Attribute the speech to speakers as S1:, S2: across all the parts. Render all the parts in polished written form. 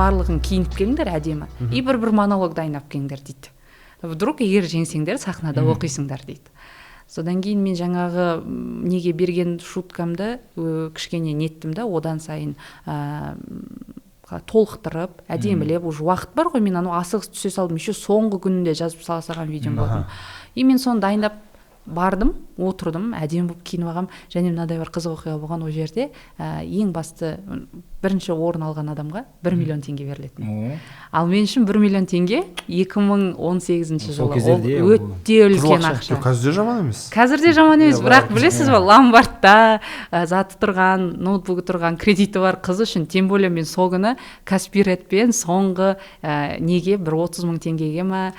S1: Барлығын киініп келіңдер әдемі и бір бір монолог дайындап келіңдер дейді. Вдруг егер жеңсеңдер, сахнада оқисыңдар дейді. Содан кейін мен жаңағы неге берген шуткамды кішкене неттім да, одан сайын толықтырып, әдемілеп. Уже уақыт бар ғой, мен анау асығыс түсе салдым, еще соңғы күнінде жазып сала салған видеом болатын. И мен соны дайындап бардым, отырдым, әдемі болып киініп алғанмын. Және мынадай бір қызық оқиға болған: ол жерде ең басты бірінші орын алған адамға 1 миллион теңге берілетін. Ал мен үшін 1 миллион теңге 2018
S2: Сол
S1: жылы
S2: кездерде
S1: ол
S2: ол
S1: өте
S2: қызыл
S1: үлкен
S2: ақша.
S1: ақша.
S3: Жоқ, қазір де жаман емес.
S1: Қазір де жаман емес,
S2: Иә,
S1: бірақ
S2: бар.
S1: білесіз ба, ломбардта заты тұрған, ноутбугі тұрған, кредиті бар қыз үшін, тем более мен сол күні Каспи Редпен соңғы неге бір 30 мың теңгеге ма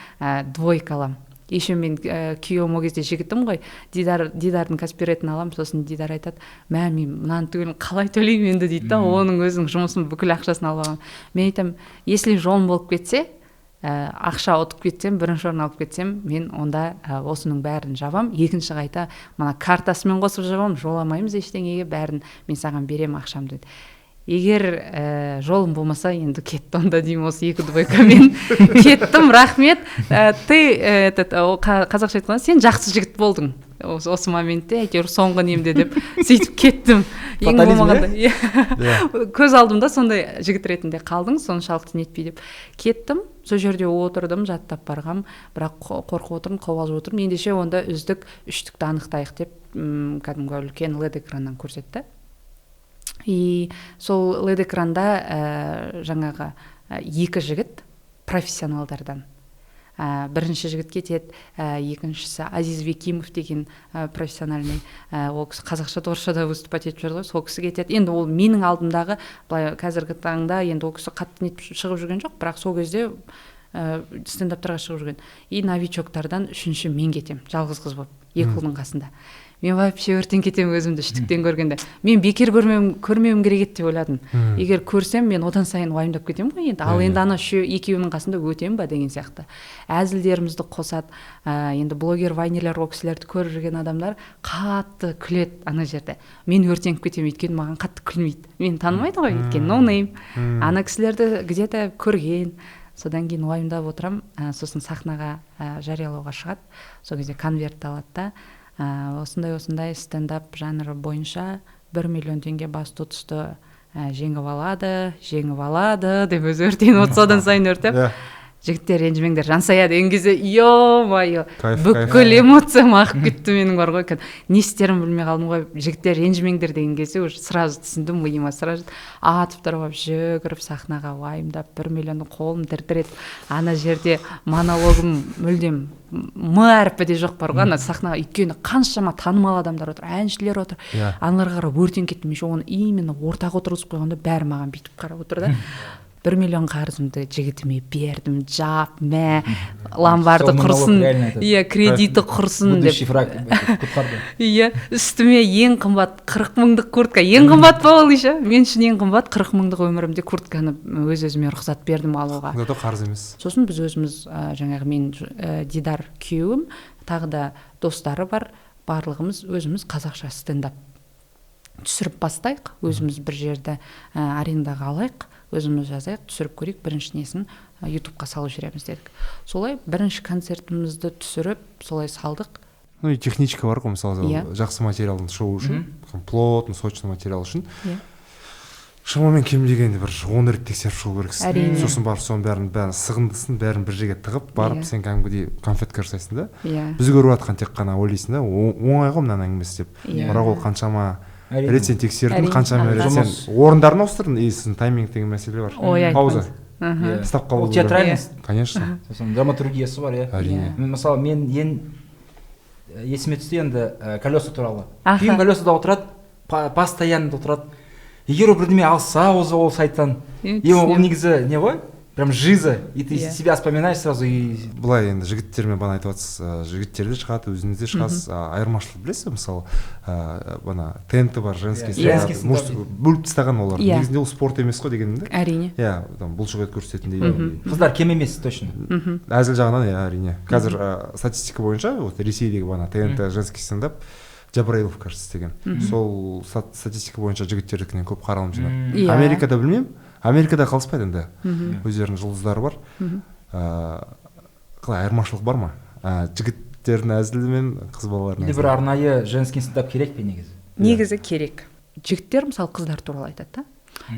S1: двойка аламын. Еще мен күйеуім, ол кезде жігітім ғой, Дидар, Дидардың Каспи Редін аламын. Сосын Дидар айтады: «Мә, мен мынаны түгелін қалай төлеймін енді?» – дейді да. Оның өзінің жұмысын, бүкіл ақшасын алып алған. Мен айтамын: «Если жолым болып кетсе, ақша ұтып кетсем, бірінші орын алып кетсем, мен онда осының бәрін жабам, екінші қайта мына картасымен қосып жабамын, жоламаймыз ештеңеге, бәрін мен саған беремін ақшамды», – деді. Егер жолым болмаса, енді кетті онда деймін, осы екі двойкамен кеттім, рахмет. Ты этот қазақша айтқанда, сен жақсы жігіт болдың осы моментте, әйтеуір соңғы немде деп сөйтіп кеттім. Ең
S2: Фатализм,
S1: болмағанда иә.
S3: Иә.
S1: Көз алдымда сондай жігіт ретінде қалдың, соншалықты нетпей деп кеттім. Сол жерде отырдым, жаттап барғам, бірақ қорқып отырмын, қобалжып отырмын. Ендеше онда үздік үштікті анықтайық деп, кәдімгі үлкен LED экраннан көрсетті. И сол LED экранда жаңағы екі жігіт профессионалдардан, бірінші жігіт кетеді, екіншісі Азиз Бекимов деген профессиональный, ол кісі қазақша да, орысша да выступать етіп жүрді ғой, сол кісі кетеді. Енді ол менің алдымдағы, былай қазіргі таңда енді ол кісі қатты нетіп шығып жүрген жоқ, бірақ сол кезде стендаптарға шығып жүрген. И новичоктардан үшінші мен кетемін, жалғыз қыз болып екі ұлдың қасында. Мен вообще өртеніп кетемін өзімді үштіктен көргенде. Мен бекер көрмеуім керек еді деп ойладым. Егер көрсем, мен одан сайын уайымдап кетемін ғой енді. Ал енді ана үшеу, екеуінің қасында өтемін ба деген сияқты. Әзілдерімізді қосады. Енді блогер, вайнерлер, ол кісілерді көріп жүрген адамдар қатты күледі ана жерде. Мен өртеніп кетемін, өйткені маған қатты күлмейді, мені танымайды ғой, өйткені ноунейм. Ана кісілерді где то көрген. Содан кейін уайымдап отырамын. Сосын сахнаға жариялауға шығады. Сол кезде конвертті алады да, осындай осындай стендап жанры бойынша 1 миллион теңге басты ұтысты жеңіп алады, жеңіп алады деп өзі өртеніп отыр, содан сайын өртеп. «Жігіттер, ренжімеңдер, Жансая» деген кезде, е мое,
S3: Кайф,
S1: бүкіл эмоциям ағып кетті менің бар ғой, кәдімгі не істерімді білмей қалдым ғой. «Жігіттер, ренжімеңдер» деген кезде уже сразу түсіндім, миыма сразу атып тұрып алып, жүгіріп сахнаға, уайымдап, 1 миллионның қолым дір дір етіп, ана жерде монологым мүлдем м әрпі де жоқ бар ғой ана сахнаға, өйткені қаншама танымал адамдар отыр, әншілер отыр. Аналарға қарап өртеніп кеттім. Еще оны именно ортаға отырғызып қойғанда, бәрі маған бүйтіп қарап отыр да. 1 миллион қарызымды жігітіме бердім, жап, мә, ломбарды
S2: Сол монолог
S1: құрсын,
S2: реально этот
S1: иә, кредиті құрсын деп.
S2: Будущий враг құтқарды.
S1: Иә, үстіме ең қымбат 40 мыңдық куртка, ең қымбат па ол еще, мен үшін ең қымбат 40 мыңдық өмірімде куртканы өз өзіме рұқсат бердім алуға.
S3: Зато қарыз емес.
S1: Сосын біз өзіміз, жаңағы мен, Дидар күйеуім, тағы да достары бар, барлығымыз өзіміз қазақша стендап түсіріп бастайық, өзіміз бір жерді арендаға алайық, өзіміз жазайық, түсіріп көрейік, бірінші несін Ютубқа салып жібереміз дедік. Солай бірінші концертімізді түсіріп, солай салдық.
S3: Ну и техничка бар ғой, мысалы, жақсы материалдың шығу үшін, плотный, сочный материал үшін шамамен кем дегенде бір 10 рет тексеріп шығу керексің. Сосын барып соның бәрін сығындысын бәрін бір жерге тығып барып, сен кәдімгідей конфетка жасайсың да. Біз көріп жатқан тек қана ойлайсың да, оңай ғой мынаның әңгімесі деп. Бірақ ол қаншама рет сен тексердің, қаншама рет сен
S2: Жұмыс.
S3: орындарын ауыстырдың, и сосын тайминг деген мәселе бар,
S1: Ой,
S3: пауза,
S1: айтпаңыз.
S3: Ұстап қалу
S2: Ол
S3: керек.
S2: театральность.
S3: Конечно.
S2: Сосын драматургиясы бар, иә.
S3: Әрине.
S2: Мен, мысалы, мен ең есіме түсті енді колеса туралы. Күйеуім колесада отырады, постоянно отырады. Егер ол бірдеме алса, ол сайттан и ол
S1: Түсінемін.
S2: негізі не ғой, прям жиза, и ты себя вспоминаешь сразу и
S3: Былай енді, жігіттермен бағана айтып жатсыз, жігіттер де шығады, өзіңіз де шығасыз. Айырмашылық білесіз бе, мысалы, бана ТНТ бар, женский стендап,
S2: Женский стендап.
S3: мужской бөліп тастаған олар. Негізінде ол спорт емес қой дегенім да. Иә, там бұлшық ет көрсететіндей.
S2: Қыздар кем емес точно.
S3: Әзіл жағынан, иә, әрине. Қазір статистика бойынша, вот Ресейдегі бана ТНТ женский стендап, Джабраилов, кажется, істеген, сол статистика бойынша жігіттердікінен көп қаралым жинады. Америкада білмеймін. Америкада қалыспайды енді, өздерінің жұлдыздары бар. Қалай, айырмашылық бар ма жігіттердің әзілі мен қыз балалардың?
S2: Или бір арнайы женский стендап керек пе негізі?
S1: Негізі керек. Жігіттер, мысалы, қыздар туралы айтады да: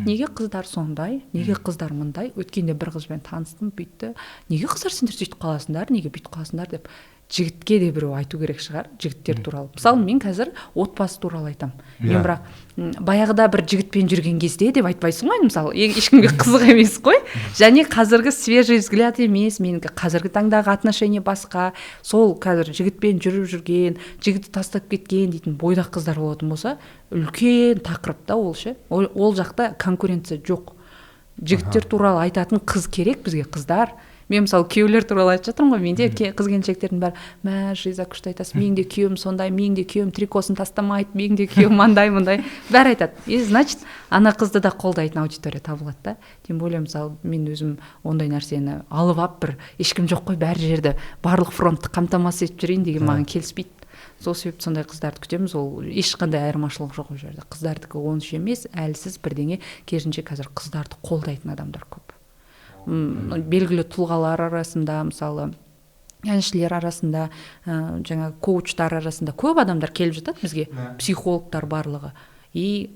S1: неге қыздар сондай, неге қыздар мындай? Өткенде бір қызбен таныстым, бүйтті: неге, қыздар, сендер сөйтіп қаласыңдар, неге бүйтіп қаласыңдар деп. Жігітке де біреу айту керек шығар жігіттер туралы. Мысалы, мен қазір отбасы туралы айтамын мен, бірақ баяғыда бір жігітпен жүрген кезде деп айтпайсың ғой, мысалы, ешкімге қызық емес қой. Және қазіргі свежий взгляд емес менікі, қазіргі таңдағы отношение басқа. Сол қазір жігітпен жүріп жүрген, жігітті тастап кеткен дейтін бойдақ қыздар болатын болса, үлкен тақырып та ол ше. Ол жақта конкуренция жоқ. Жігіттер туралы айтатын қыз керек бізге, қыздар. Мен, мысалы, күйеулер туралы айтып жатырмын ғой. Менде қыз келіншектердің бәрі: «Мә, Жиза, күшті айтасың, менің де күйеуім сондай, менің де күйеуім трикосын тастамайды, менің де күйеуім андай мындай бәрі айтады. И значит, ана қызды да қолдайтын аудитория табылады да. Тем более, мысалы, мен өзім ондай нәрсені алып алып, бір ешкім жоқ қой, бәр жерді, барлық фронтты қамтамасыз етіп жүрейін деген маған келіспейді. Сол себепті сондай қыздарды күтеміз. Ол ешқандай айырмашылық жоқ ол жерде, қыздардікі онша емес, әлсіз бірдеңе. Керісінше, қазір қыздарды қолдайтын адамдар көп. Белгілі тұлғалар арасында, мысалы, әншілер арасында, жаңағы коучтар арасында көп адамдар келіп жатады бізге, психологтар барлығы, и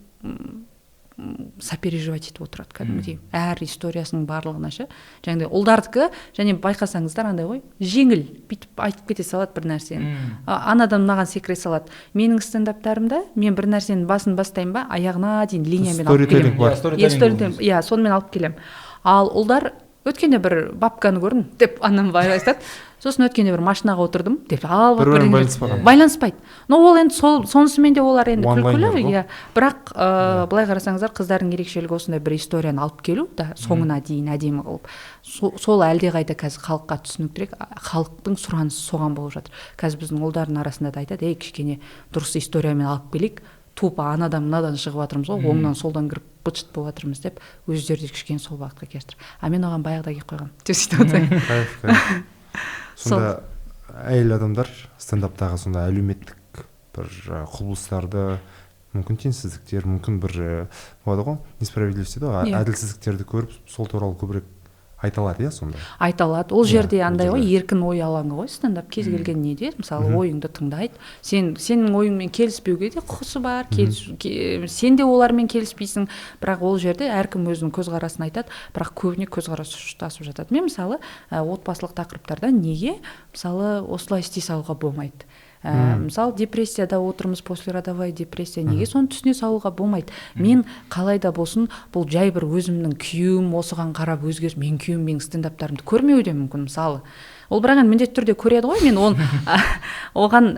S1: сопереживать етіп отырады кәдімгідей әр историясының барлығына ше. Жаңағыдай ұлдардікі, және байқасаңыздар, андай ғой, жеңіл бүйтіп айтып кете салады бір нәрсені. Анадан мынаған секіре салады. Менің стендаптарымда мен бір нәрсенің басын бастаймын ба, аяғына дейін линиямен алып келемін.
S2: Бар.
S1: Иә, сонымен алып келемін. Ал ұлдар: «Өткенде бір бабканы көрдім», – деп анан айтады, сосын «Өткенде бір машинаға отырдым» деп алып.
S3: Бір бірімен байланыспаған.
S1: Байланыспайды. Но ол енді сол, сонысымен де олар енді күлкілі, иә. Бірақ былай қарасаңыздар, қыздардың ерекшелігі осындай бір историяны алып келу да, соңына дейін әдемі қылып. Сол әлдеқайда қазір халыққа түсініктірек, халықтың сұранысы соған болып жатыр. Қазір біздің ұлдардың арасында да айтады: «Ей, кішкене дұрыс историямен алып келейік, тупо анадан мынадан шығып жатырмыз ғой, оңнан солдан кіріп быт шыт болып жатырмыз», – деп өздері де кішкене сол бағытқа келе жатыр. А мен оған баяғыда келіп қойғанмын деп сөйтіп отырсаң.
S3: Кайф, кайф. Сонда әйел адамдар стендаптағы сонда әлеуметтік бір құбылыстарды, мүмкін теңсіздіктер, мүмкін бір болады ғой, несправедливость дейді ғой, әділсіздіктерді көріп, сол туралы көбірек айта алады, иә, сонда?
S1: Айта алады. Ол жерде андай ғой, еркін ой алаңы ғой стендап. Кез келген неде, мысалы, ойыңды тыңдайды. Сен, сенің ойыңмен келіспеуге де құқысы бар, сен де олармен келіспейсің, бірақ ол жерде әркім өзінің көзқарасын айтады, бірақ көбіне көзқарасы ұштасып жатады. Мен, мысалы, отбасылық тақырыптарда неге, мысалы, осылай істей салуға болмайды? Мысалы, депрессияда отырмыз, послеродовая депрессия, неге соны түсіне салуға болмайды? Мен қалай да болсын, бұл жай бір өзімнің күйеуім осыған қарап өзгеріп, менің күйеуім менің стендаптарымды көрмеуі де мүмкін, мысалы. Ол бірақ енді міндетті түрде көреді ғой. Мен оған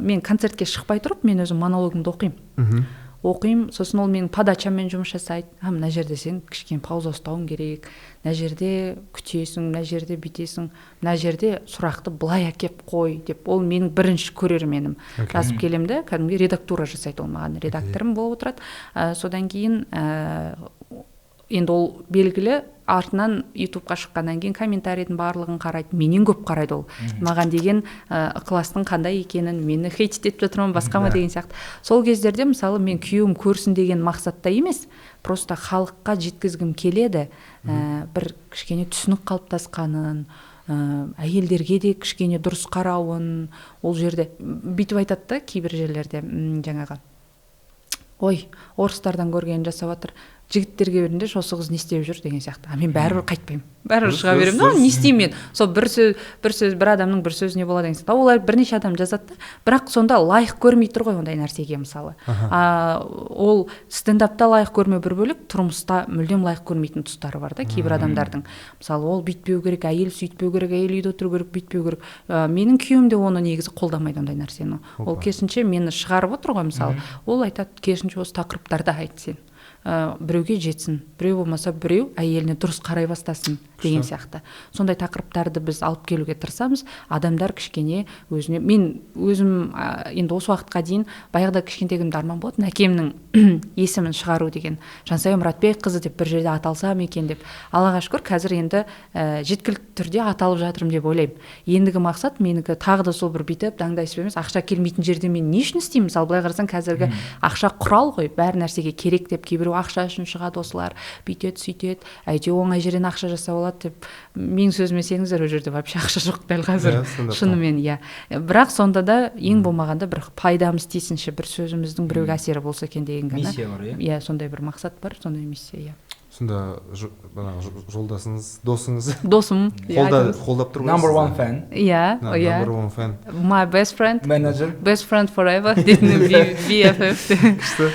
S1: мен концертке шықпай тұрып, мен өзім монологымды оқимын, оқимын. Сосын ол менің подачаммен жұмыс жасайды: а мына жерде сен кішкене пауза ұстауың керек, мына жерде күтесің, мына жерде бүйтесің, мына жерде сұрақты былай әкеп қой деп. Ол менің бірінші көрерменім. Жазып келемін де, кәдімгідей редактура жасайды ол маған, редакторым болып отырады. Содан кейін енді ол белгілі, артынан Ютубқа шыққаннан кейін комментарийдің барлығын қарайды, менен көп қарайды ол. Маған деген ықыластың қандай екенін, мені хейтить етіп жатыр ма, басқа ма деген сияқты. Сол кездерде, мысалы, мен күйеуім көрсін деген мақсатта емес, просто халыққа жеткізгім келеді, бір кішкене түсінік қалыптасқанын, әйелдерге де кішкене дұрыс қарауын. Ол жерде бүйтіп айтады да кейбір жерлерде, жаңағы: «Ой, орыстардан көргенін жасап жатыр, жігіттерге беріңдерші, осы қыз не істеп жүр» деген сияқты. А мен бәрібір қайтпаймын, бәрібір шыға беремін да. Не істеймін мен? Сол бір сөз, бір сөз, бір адамның бір сөзіне болады деген сияқты. Олар бірнеше адам жазады да, бірақ сонда лайық көрмей тұр ғой ондай нәрсеге, мысалы. Ол стендапта лайық көрмеу бір бөлек, тұрмыста мүлдем лайық көрмейтін тұстары бар да кейбір адамдардың. Мысалы, ол бүйтпеу керек, әйел сөйтпеу керек, әйел үйде отыру керек, бүйтпеу керек. Менің күйеуім де оны негізі қолдамайды ондай нәрсені. Ол керісінше мені шығарып отыр ғой, мысалы. Ол айтады: «Керісінше, осы тақырыптарды айт сен, біреуге жетсін, біреу болмаса біреу әйеліне дұрыс қарай бастасын» деген сияқты. Сондай тақырыптарды біз алып келуге тырысамыз. Адамдар кішкене өзіне, мен өзім енді осы уақытқа дейін, баяғыда кішкентай күнімде арман болатын әкемнің есімін шығару деген, Жансая Мұратбекқызы деп бір жерде аталсам екен деп. Аллаға шүкір, қазір енді жеткілікті түрде аталып жатырмын деп ойлаймын. Ендігі мақсат менікі тағы да сол бір бүйтіп даңдайсып емес, ақша келмейтін жерде мен не үшін істеймін? Мысалы, былай қарасаң, қазіргі ақша құрал ғой, бәр нәрсеге керек деп кейбіреу Біреу ақша үшін шығады, осылар бүйтеді сөйтеді, әйтеуір оңай жерден ақша жасап алады деп. Менің сөзіме сеніңіздер, ол жерде вообще ақша жоқ дәл қазір, шынымен, иә. Бірақ сонда да ең болмағанда бір пайдамыз тисінші, бір сөзіміздің біреуге әсері болса екен деген ғана
S2: миссия бар, иә.
S1: Иә, сондай бір мақсат бар, сондай миссия, иә.
S3: Сонда жолдасыңыз, досыңыз,
S1: досым
S3: қолдап тұр ғой.
S2: Number one fan.
S1: Иә, иә.
S3: Number one fan.
S1: My best friend.
S2: Менеджер.
S1: Best friend forever дейтін, BFF.
S3: Күшті.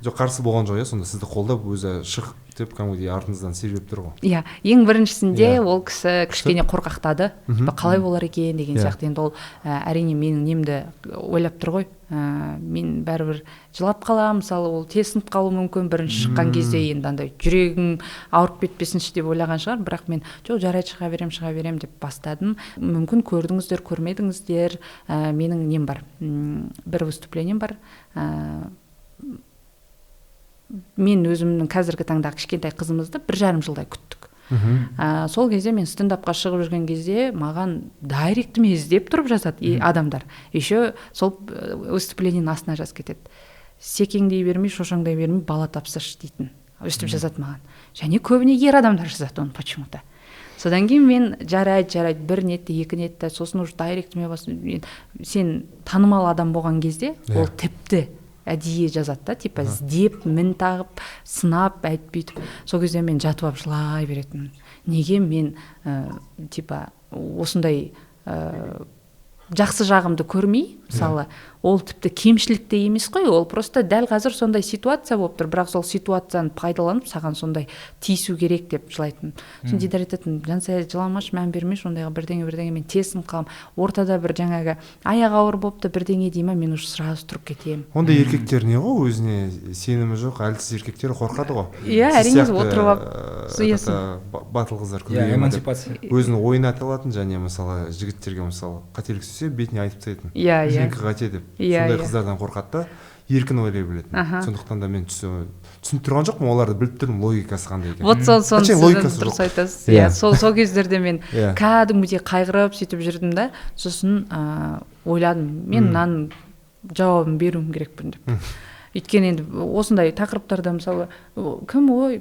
S3: Жоқ, қарсы болған жоқ, иә, сонда сізді қолдап, өзі шық деп кәдімгідей артыңыздан серпіп тұр ғой.
S1: Иә, ең біріншісінде ол кісі кішкене қорқақтады, қалай болар екен деген сияқты. Енді ол әрине менің немді ойлап тұр ғой. Мен бәрібір жылап қаламын, мысалы, ол тез сынып қалуы мүмкін бірінші шыққан кезде, енді андай жүрегім ауырып кетпесінші деп ойлаған шығар. Бірақ мен жоқ, жарайды, шыға беремін, шыға беремін деп бастадым. Мүмкін көрдіңіздер, көрмедіңіздер, менің нем бар, бір выступлением бар. Мен өзімнің қазіргі таңдағы кішкентай қызымызды 1,5 жылдай күттік. Сол кезде мен стендапқа шығып жүрген кезде маған директіме іздеп тұрып жазады адамдар. Еще сол выступлениенің астына жазып кетеді: секеңдей бермей, шошаңдай бермей, бала тапсыршы дейтін. Өстіп жазады маған. Және көбіне ер адамдар жазады оны почему-то. Содан кейін мен жарайды, жарайды, бір нетті, екі нетті, сосын уже директіме сен танымал адам болған кезде ол тіпті әдейі жазады да, типа іздеп, мін тағып, сынап, әйтіп бүйтіп. Сол кезде мен жатып алып жылай беретінмін. Неге мен типа осындай жақсы жағымды көрмей, мысалы, ол тіпті кемшілік те емес қой, ол просто дәл қазір сондай ситуация болып тұр, бірақ сол ситуацияны пайдаланып саған сондай тиісу керек деп жылайтын. Сосын Дидар айтатын: Жансая, жыламашы, мән бермеші ондайға, бірдеңе бірдеңе. Мен тез сынып қаламын ортада, бір жаңағы аяғы ауыр болыпты бірдеңе дей ма, мен уже сразу тұрып кетемін.
S3: Ондай еркектер не ғой, өзіне сенімі жоқ әлсіз еркектер қорқады ғой.
S1: Иә, әрине, отырып алып
S3: батыл қыздар көбейе
S2: ма деп. Эмансипация.
S3: Өзінің ойын айта алатын және мысалы жігіттерге, мысалы, қателік істесе, бетіне айтып тастайтын.
S1: Иә, иә.
S3: Сенікі қате деп. Сондай қыздардан қорқады да, еркін ойлай білетін. Сондықтан да мен түсініп тұрған жоқпын оларды, біліп тұрмын логикасы қандай екенін.
S1: Вот сол, соны
S3: Точнее,
S1: сіз
S3: логикасы
S1: дұрыс
S3: жоқ.
S1: айтасыз, иә. Сол кездерде мен кәдімгідей қайғырып сөйтіп жүрдім да, сосын ойладым, мен мынаның жауабын беруім керекпін деп. Өйткені енді осындай тақырыптарда, мысалы, кім, ой,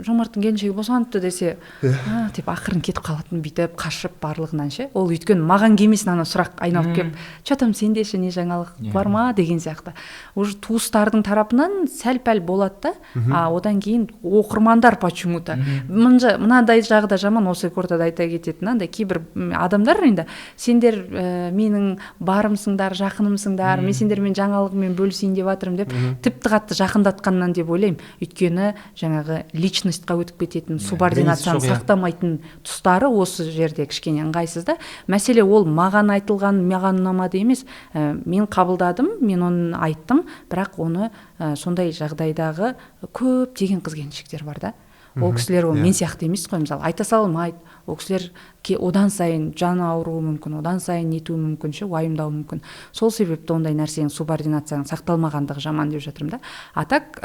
S1: Жомарттың келіншегі босаныпты десе, а, деп ақырын кетіп қалатын, бүйтіп қашып барлығынан ше. Ол өйткені маған келмесін, ана сұрақ айналып келіп, че там, сенде ше, не жаңалық бар ма деген сияқты. Уже туыстардың тарапынан сәл пәл болады да, а одан кейін оқырмандар почему то мынадай жағы да жаман. Осы ортада айта кететін андай кейбір адамдар енді сендер менің барымсыңдар, жақынымсыңдар, мен сендермен жаңалығыммен бөлісейін деп жатырмын деп, тіпті қатты жақындатқаннан деп ойлаймын. Өйткені жаңағы личностьқа өтіп кететін, субординацияны
S2: граница жоқ, иә.
S1: сақтамайтын тұстары осы жерде кішкене ыңғайсыз да. Мәселе ол маған айтылған, маған ұнамады емес. Мен қабылдадым, мен оны айттым, бірақ оны сондай жағдайдағы көптеген қыз келіншектер бар да, ол кісілер ол мен сияқты емес қой, мысалы, айта салмайды. Ол кісілер одан сайын жаны ауыруы мүмкін, одан сайын нетуі мүмкін ше, уайымдауы мүмкін. Сол себепті ондай нәрсенің, субординацияның сақталмағандығы жаман деп жатырмын да. А так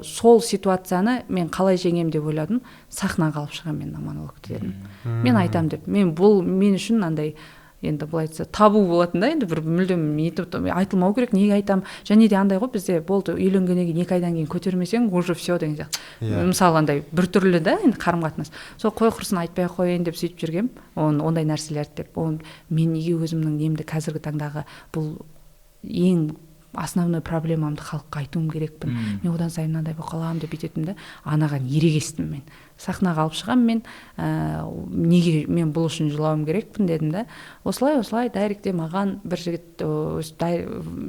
S1: сол ситуацияны мен қалай жеңемін деп ойладым. Сахнаға алып шығамын мен мына монологты дедім, мен айтамын деп. Мен бұл мен үшін андай енді былай айтса табу болатын да, енді бір мүлдем нетіп айтылмау керек, неге айтамын. Және де андай ғой бізде, болды, үйленгеннен кейін 2 айдан кейін көтермесең, уже все деген сияқты. Мысалы, андай біртүрлі да енді қарым қатынас. Сол қой, құрсын, айтпай ақ қояйын деп сөйтіп жүргенмін оны, ондай нәрселерді деп. Оны мен неге өзімнің немді, қазіргі таңдағы бұл ең основной проблемамды халыққа айтуым керекпін, мен одан сайын мынандай болып қаламын деп бүйтетінмін да. Анаған ерегестім, мен сахнаға алып шығамын мен, неге мен бұл үшін жылауым керекпін дедім да. Осылай осылай директте маған бір жігіт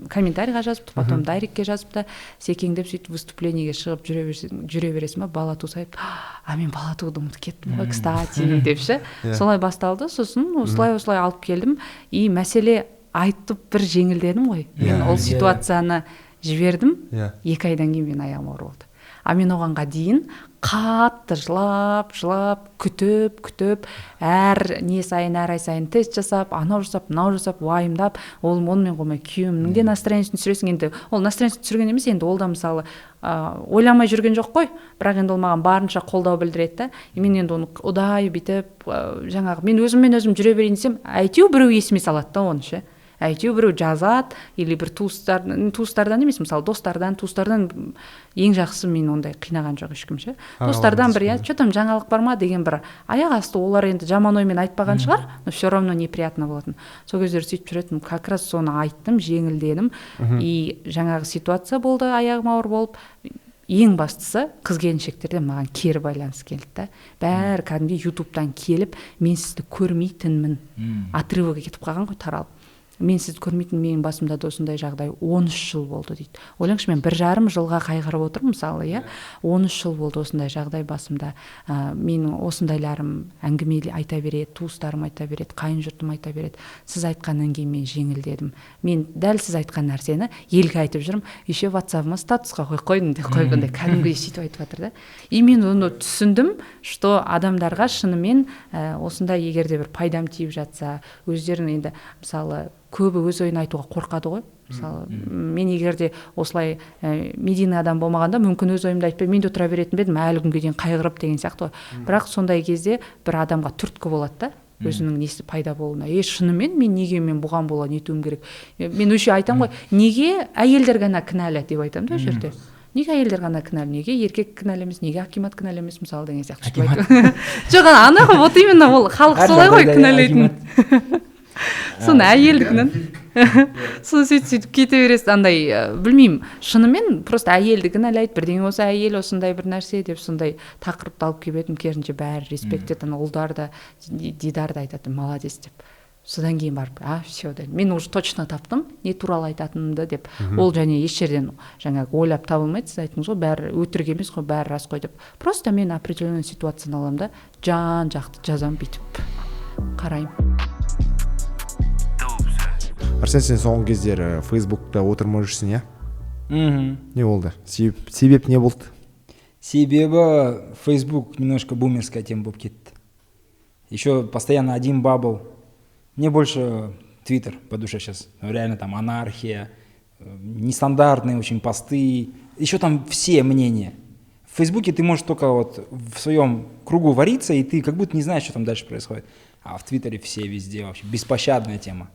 S1: комментарийға жазыпты, потом директке жазыпты, секеңдеп сөйтіп выступлениеге шығып жүре берсең, жүре бересің ба, бала туса, а мен бала тууды ұмытып кеттім ғой, кстати, деп ше. Солай басталды. Сосын осылай осылай алып келдім. И мәселе айтып бір жеңілдедім ғой мен, ол ситуацияны жібердім. 2 айдан кейін менің аяғым ауыр болды. А мен оғанға дейін қатты жылап жылап, күтіп күтіп, әр не сайын, әр ай сайын тест жасап, анау жасап, мынау жасап, уайымдап. Ол онымен қоймай, күйеуімнің де настроениесін түсіресің. Енді ол настроениесін түсірген емес, енді ол да, мысалы, ойламай жүрген жоқ қой, бірақ енді ол маған барынша қолдау білдіреді да. И мен енді оны ұдайы бүйтіп, жаңағы мен өзіммен өзім жүре берейін десем, әйтеуір біреу есіме салады да оны ше. Әйтеуір біреу жазады или бір туыстардан емес, мысалы, достардан, туыстардан ең жақсы, мен ондай қинаған жоқ ешкім ше. Достардан бір, иә, че там, жаңалық бар ма деген бір аяқ асты, олар енді жаман оймен айтпаған шығар, но все равно неприятно болатын. Сол кездері сөйтіп жүретінмін. Как раз соны айттым, жеңілдедім. И жаңағы ситуация болды, аяғым ауыр болып. Ең бастысы, қыз келіншектерден маған кері байланыс келді да. Бәрі кәдімгідей Ютубтан келіп: «Мен сізді көрмейтінмін», отрывогы кетіп қалған ғой таралып, «мен сізді көрмейтін, менің басымда да осындай жағдай 13 жыл болды», — дейді. Ойлаңызшы, мен 1,5 жылға қайғырып отырмын, мысалы, иә, 13 жыл болды осындай жағдай басымда. Менің осындайларым әңгіме айта береді, туыстарым айта береді, қайын жұртым айта береді. Сіз айтқаннан кейін мен жеңілдедім. Мен дәл сіз айтқан нәрсені елге айтып жүрмін, еще Ватсабыма статусқа қойып қойдым деп қойып, андай кәдімгідей сөйтіп айтып жатыр да. И мен оны түсіндім, что адамдарға шынымен осындай егер де бір пайдам тиіп жатса, өздерінің енді, мысалы, көбі өз ойын айтуға қорқады ғой. Мысалы, мен егер де осылай медийный адам болмағанда, мүмкін, өз ойымды айтпай мен де отыра беретін бе едім әлі күнге дейін қайғырып деген сияқты ғой. Бірақ сондай кезде бір адамға түрткі болады да өзінің несі пайда болуына: е, шынымен мен неге, мен бұған бола нетуім керек? Мен еще айтамын ғой, неге әйелдер ғана кінәлі деп айтамын да. Ол жерде неге әйелдер ғана кінәлі, неге еркек кінәлі емес, неге акимат кінәлі емес, мысалы, деген сияқты. Жоқ, ана ғой, вот именно, ол халық солай ғой кінәлайтын, соны әйелдікінен, соны сөйтіп сөйтіп кете бересіз андай. Білмеймін, шынымен просто әйелді кінәлайды, бірдеңе болса, әйел осындай бір нәрсе деп, сондай тақырыпты алып келіп едім. Керісінше, бәрі респект етті. Ана ұлдар да, Дидар да айтады: «Молодец», — деп. Содан кейін барып: «А, все, — дедім, — мен уже точно таптым не туралы айтатынымды», — деп. Ол және еш жерден жаңағы ойлап табылмайды. Сіз айттыңыз ғой, бәрі өтірік емес қой, бәрі рас қой деп. Просто мен определенный ситуацияны аламын да, жан жақты жазамын, бүйтіп қараймын.
S3: Арсен, сен соңғы кездері Фейсбукта отырмай жүрсің, иә?
S2: Мхм.
S3: Не болды, себеп не болды?
S2: Себебі Facebook немножко бумерская тема болып кетті. Еще постоянно один бабл. Мне больше Твиттер по душе сейчас. Реально там анархия, нестандартные очень посты. Еще там все мнения. В Фейсбуке ты можешь только вот в своем кругу вариться, и ты как будто не знаешь, что там дальше происходит. А в Твиттере все везде вообще. Беспощадная тема.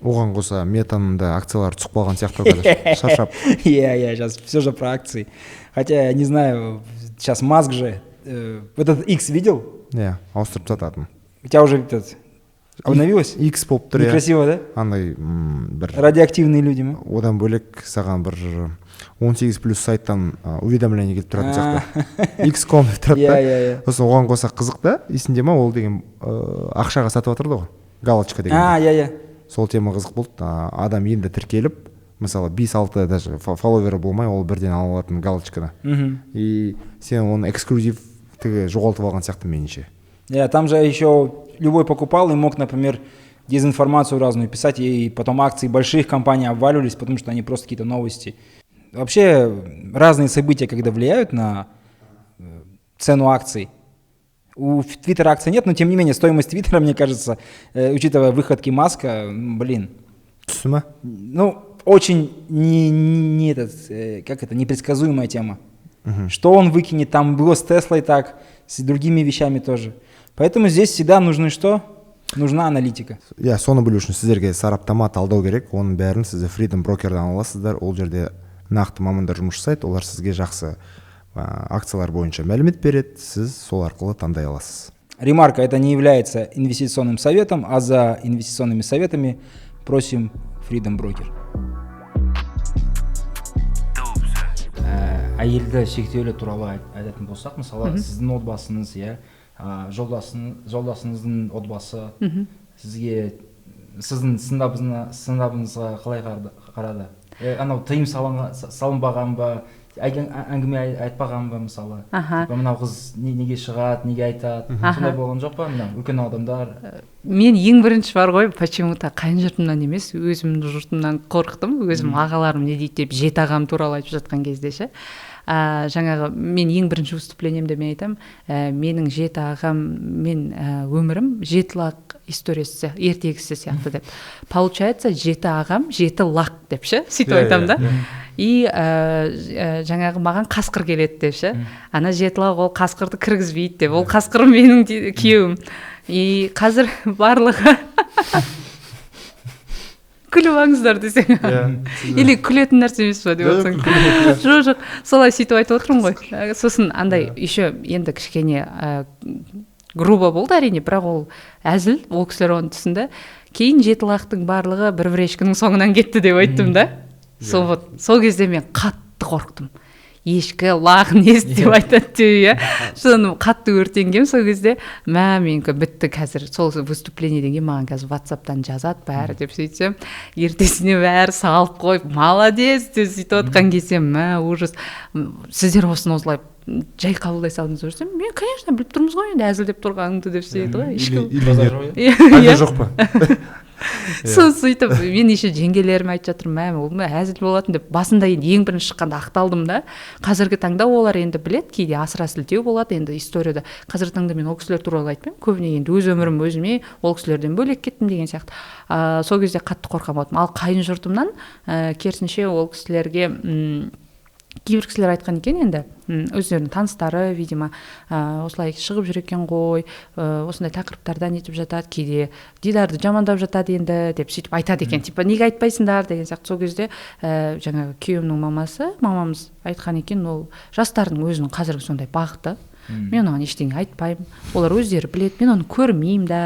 S3: Оған қоса Метаның да акциялары түсіп қалған сияқты ғой қазір, шаршап.
S2: Я сейчас все же про акции. Хотя я не знаю, сейчас Маск же, этот X видел?
S3: Иә, ауыстырып тастады.
S2: У тебя уже этот обновилось?
S3: X болып тұр, иә.
S2: Некрасиво, да?
S3: Андай бір
S2: Радиоактивные люди ма?
S3: Одан бөлек, саған бір 18 плюс сайттан уведомление келіп тұратын сияқты, x.com деп тұрады да.
S2: Иә, иә.
S3: Сосын оған қоса қызық та, есіңде ма, ол деген ақшаға сатып жатырды ғой галочка деген.
S2: А, иә, иә.
S3: Сол тема қызық болды. Адам енді тіркеліп, мысалы, бес алты даже фолловері болмай, ол бірден ала алатын галочканы. И сен оны эксклюзивтігі жоғалтып алған сияқты, меніңше.
S2: Yeah, там же еще любой покупал и мог, например, дезинформацию разную писать, и потом акции больших компаний обваливались, потому что они просто какие-то новости. Вообще разные события, когда влияют на цену акций. У Твиттера акций нет, но тем не менее стоимость Твиттера, мне кажется, учитывая выходки Маска, блин,
S3: Түсті ма?
S2: Ну, очень не этот, как это, непредсказуемая тема. Что он выкинет, там было с Теслой так, с другими вещами тоже. Поэтому здесь всегда нужны что? Нужна аналитика.
S3: Иә, соны білу үшін сіздерге сараптама, талдау керек. Оның бәрін сіздер Freedom брокердан аласыздар. Ол жерде нақты мамандар жұмыс жасайды, олар сізге жақсы акциялар бойынша мәлімет береді, сіз сол арқылы таңдай аласыз.
S2: Ремарка, это не является инвестиционным советом, а за инвестиционными советами просим Freedom Broker. Әйелді шектеулі туралы айтатын болсақ, мысалы, сіздің отбасыңыз, иә, жолдасыңыздың отбасы сізге, сіздің сынабыңызға қалай қарады? Анау тыйым салынбаған ба, әңгіме айтпаған ба, мысалы? Типа, мынау қыз неге шығады, неге айтады, сондай болған жоқ па, мынау үлкен адамдар?
S1: Мен ең бірінші бар ғой, почему то қайын жұртымнан емес, өзімнің жұртымнан қорықтым. Өзім ағаларым не дейді деп, жеті ағам туралы айтып жатқан кезде ше. Жаңағы мен ең бірінші выступлениемде мен айтамын, менің жеті ағам мен өмірім жеті лақ историясы, ертегісі сияқты деп. Получается, жеті ағам жеті лақ деп ше, сөйтіп айтамын да. И жаңағы маған қасқыр келеді деп ше, ана жеті лақ ол қасқырды кіргізбейді деп, ол қасқыр менің күйеуім. И қазір барлығы Күліп алыңыздар десең. Или күлетін нәрсе емес па деп отырсаң. Жоқ, солай сөйтіп айтып отырмын ғой. Сосын андай еще енді кішкене грубо болды, әрине, бірақ ол әзіл, ол кісілер оны түсінді. Кейін жеті лақтың барлығы бір бір ешкінің соңынан кетті деп айттым да. Сол вот сол кезде мен қатты қорықтым, ешкі лақ несі деп айтады деп, иә. Соны қатты өртенгенмін сол кезде. Мә, менікі бітті қазір, сол выступлениеден кейін маған қазір ватсаптан жазады бәрі деп. Сөйтсем, ертесіне бәрі салып қойып, молодец деп сөйтіп отқан кезде, мә, ужас, сіздер осыны осылай жай қабылдай салдыңыз ба десем, мен, конечно, біліп тұрмыз ғой енді әзілдеп тұрғаныңды деп сөйтеді ғой ешкім.
S3: Или әлде жоқ па?
S1: Сол сөйтіп мен еще жеңгелеріме айтып жатырмын, мә, ол әзіл болатын деп. Басында енді ең бірінші шыққанда ақталдым да. Қазіргі таңда олар енді біледі, кейде асыра сілтеу болады енді историяда. Қазіргі таңда мен ол кісілер туралы айтпаймын көбіне, енді өз өмірім өзіме, ол кісілерден бөлек кеттім деген сияқты. Сол кезде қатты қорқан болатынмын. Ал қайын жұртымнан керісінше, ол кісілерге кейбір кісілер айтқан екен енді, өздерінің таныстары, видимо, осылай шығып жүр екен ғой, осындай тақырыптарда нетіп жатады, кейде Дидарды жамандап жатады енді деп сөйтіп айтады екен, типа неге айтпайсыңдар деген сияқты. Сол кезде жаңағы күйеуімнің мамасы, мамамыз айтқан екен, ол жастардың өзінің қазіргі сондай бағыты, мен оған ештеңе айтпаймын, олар өздері біледі, мен оны көрмеймін да.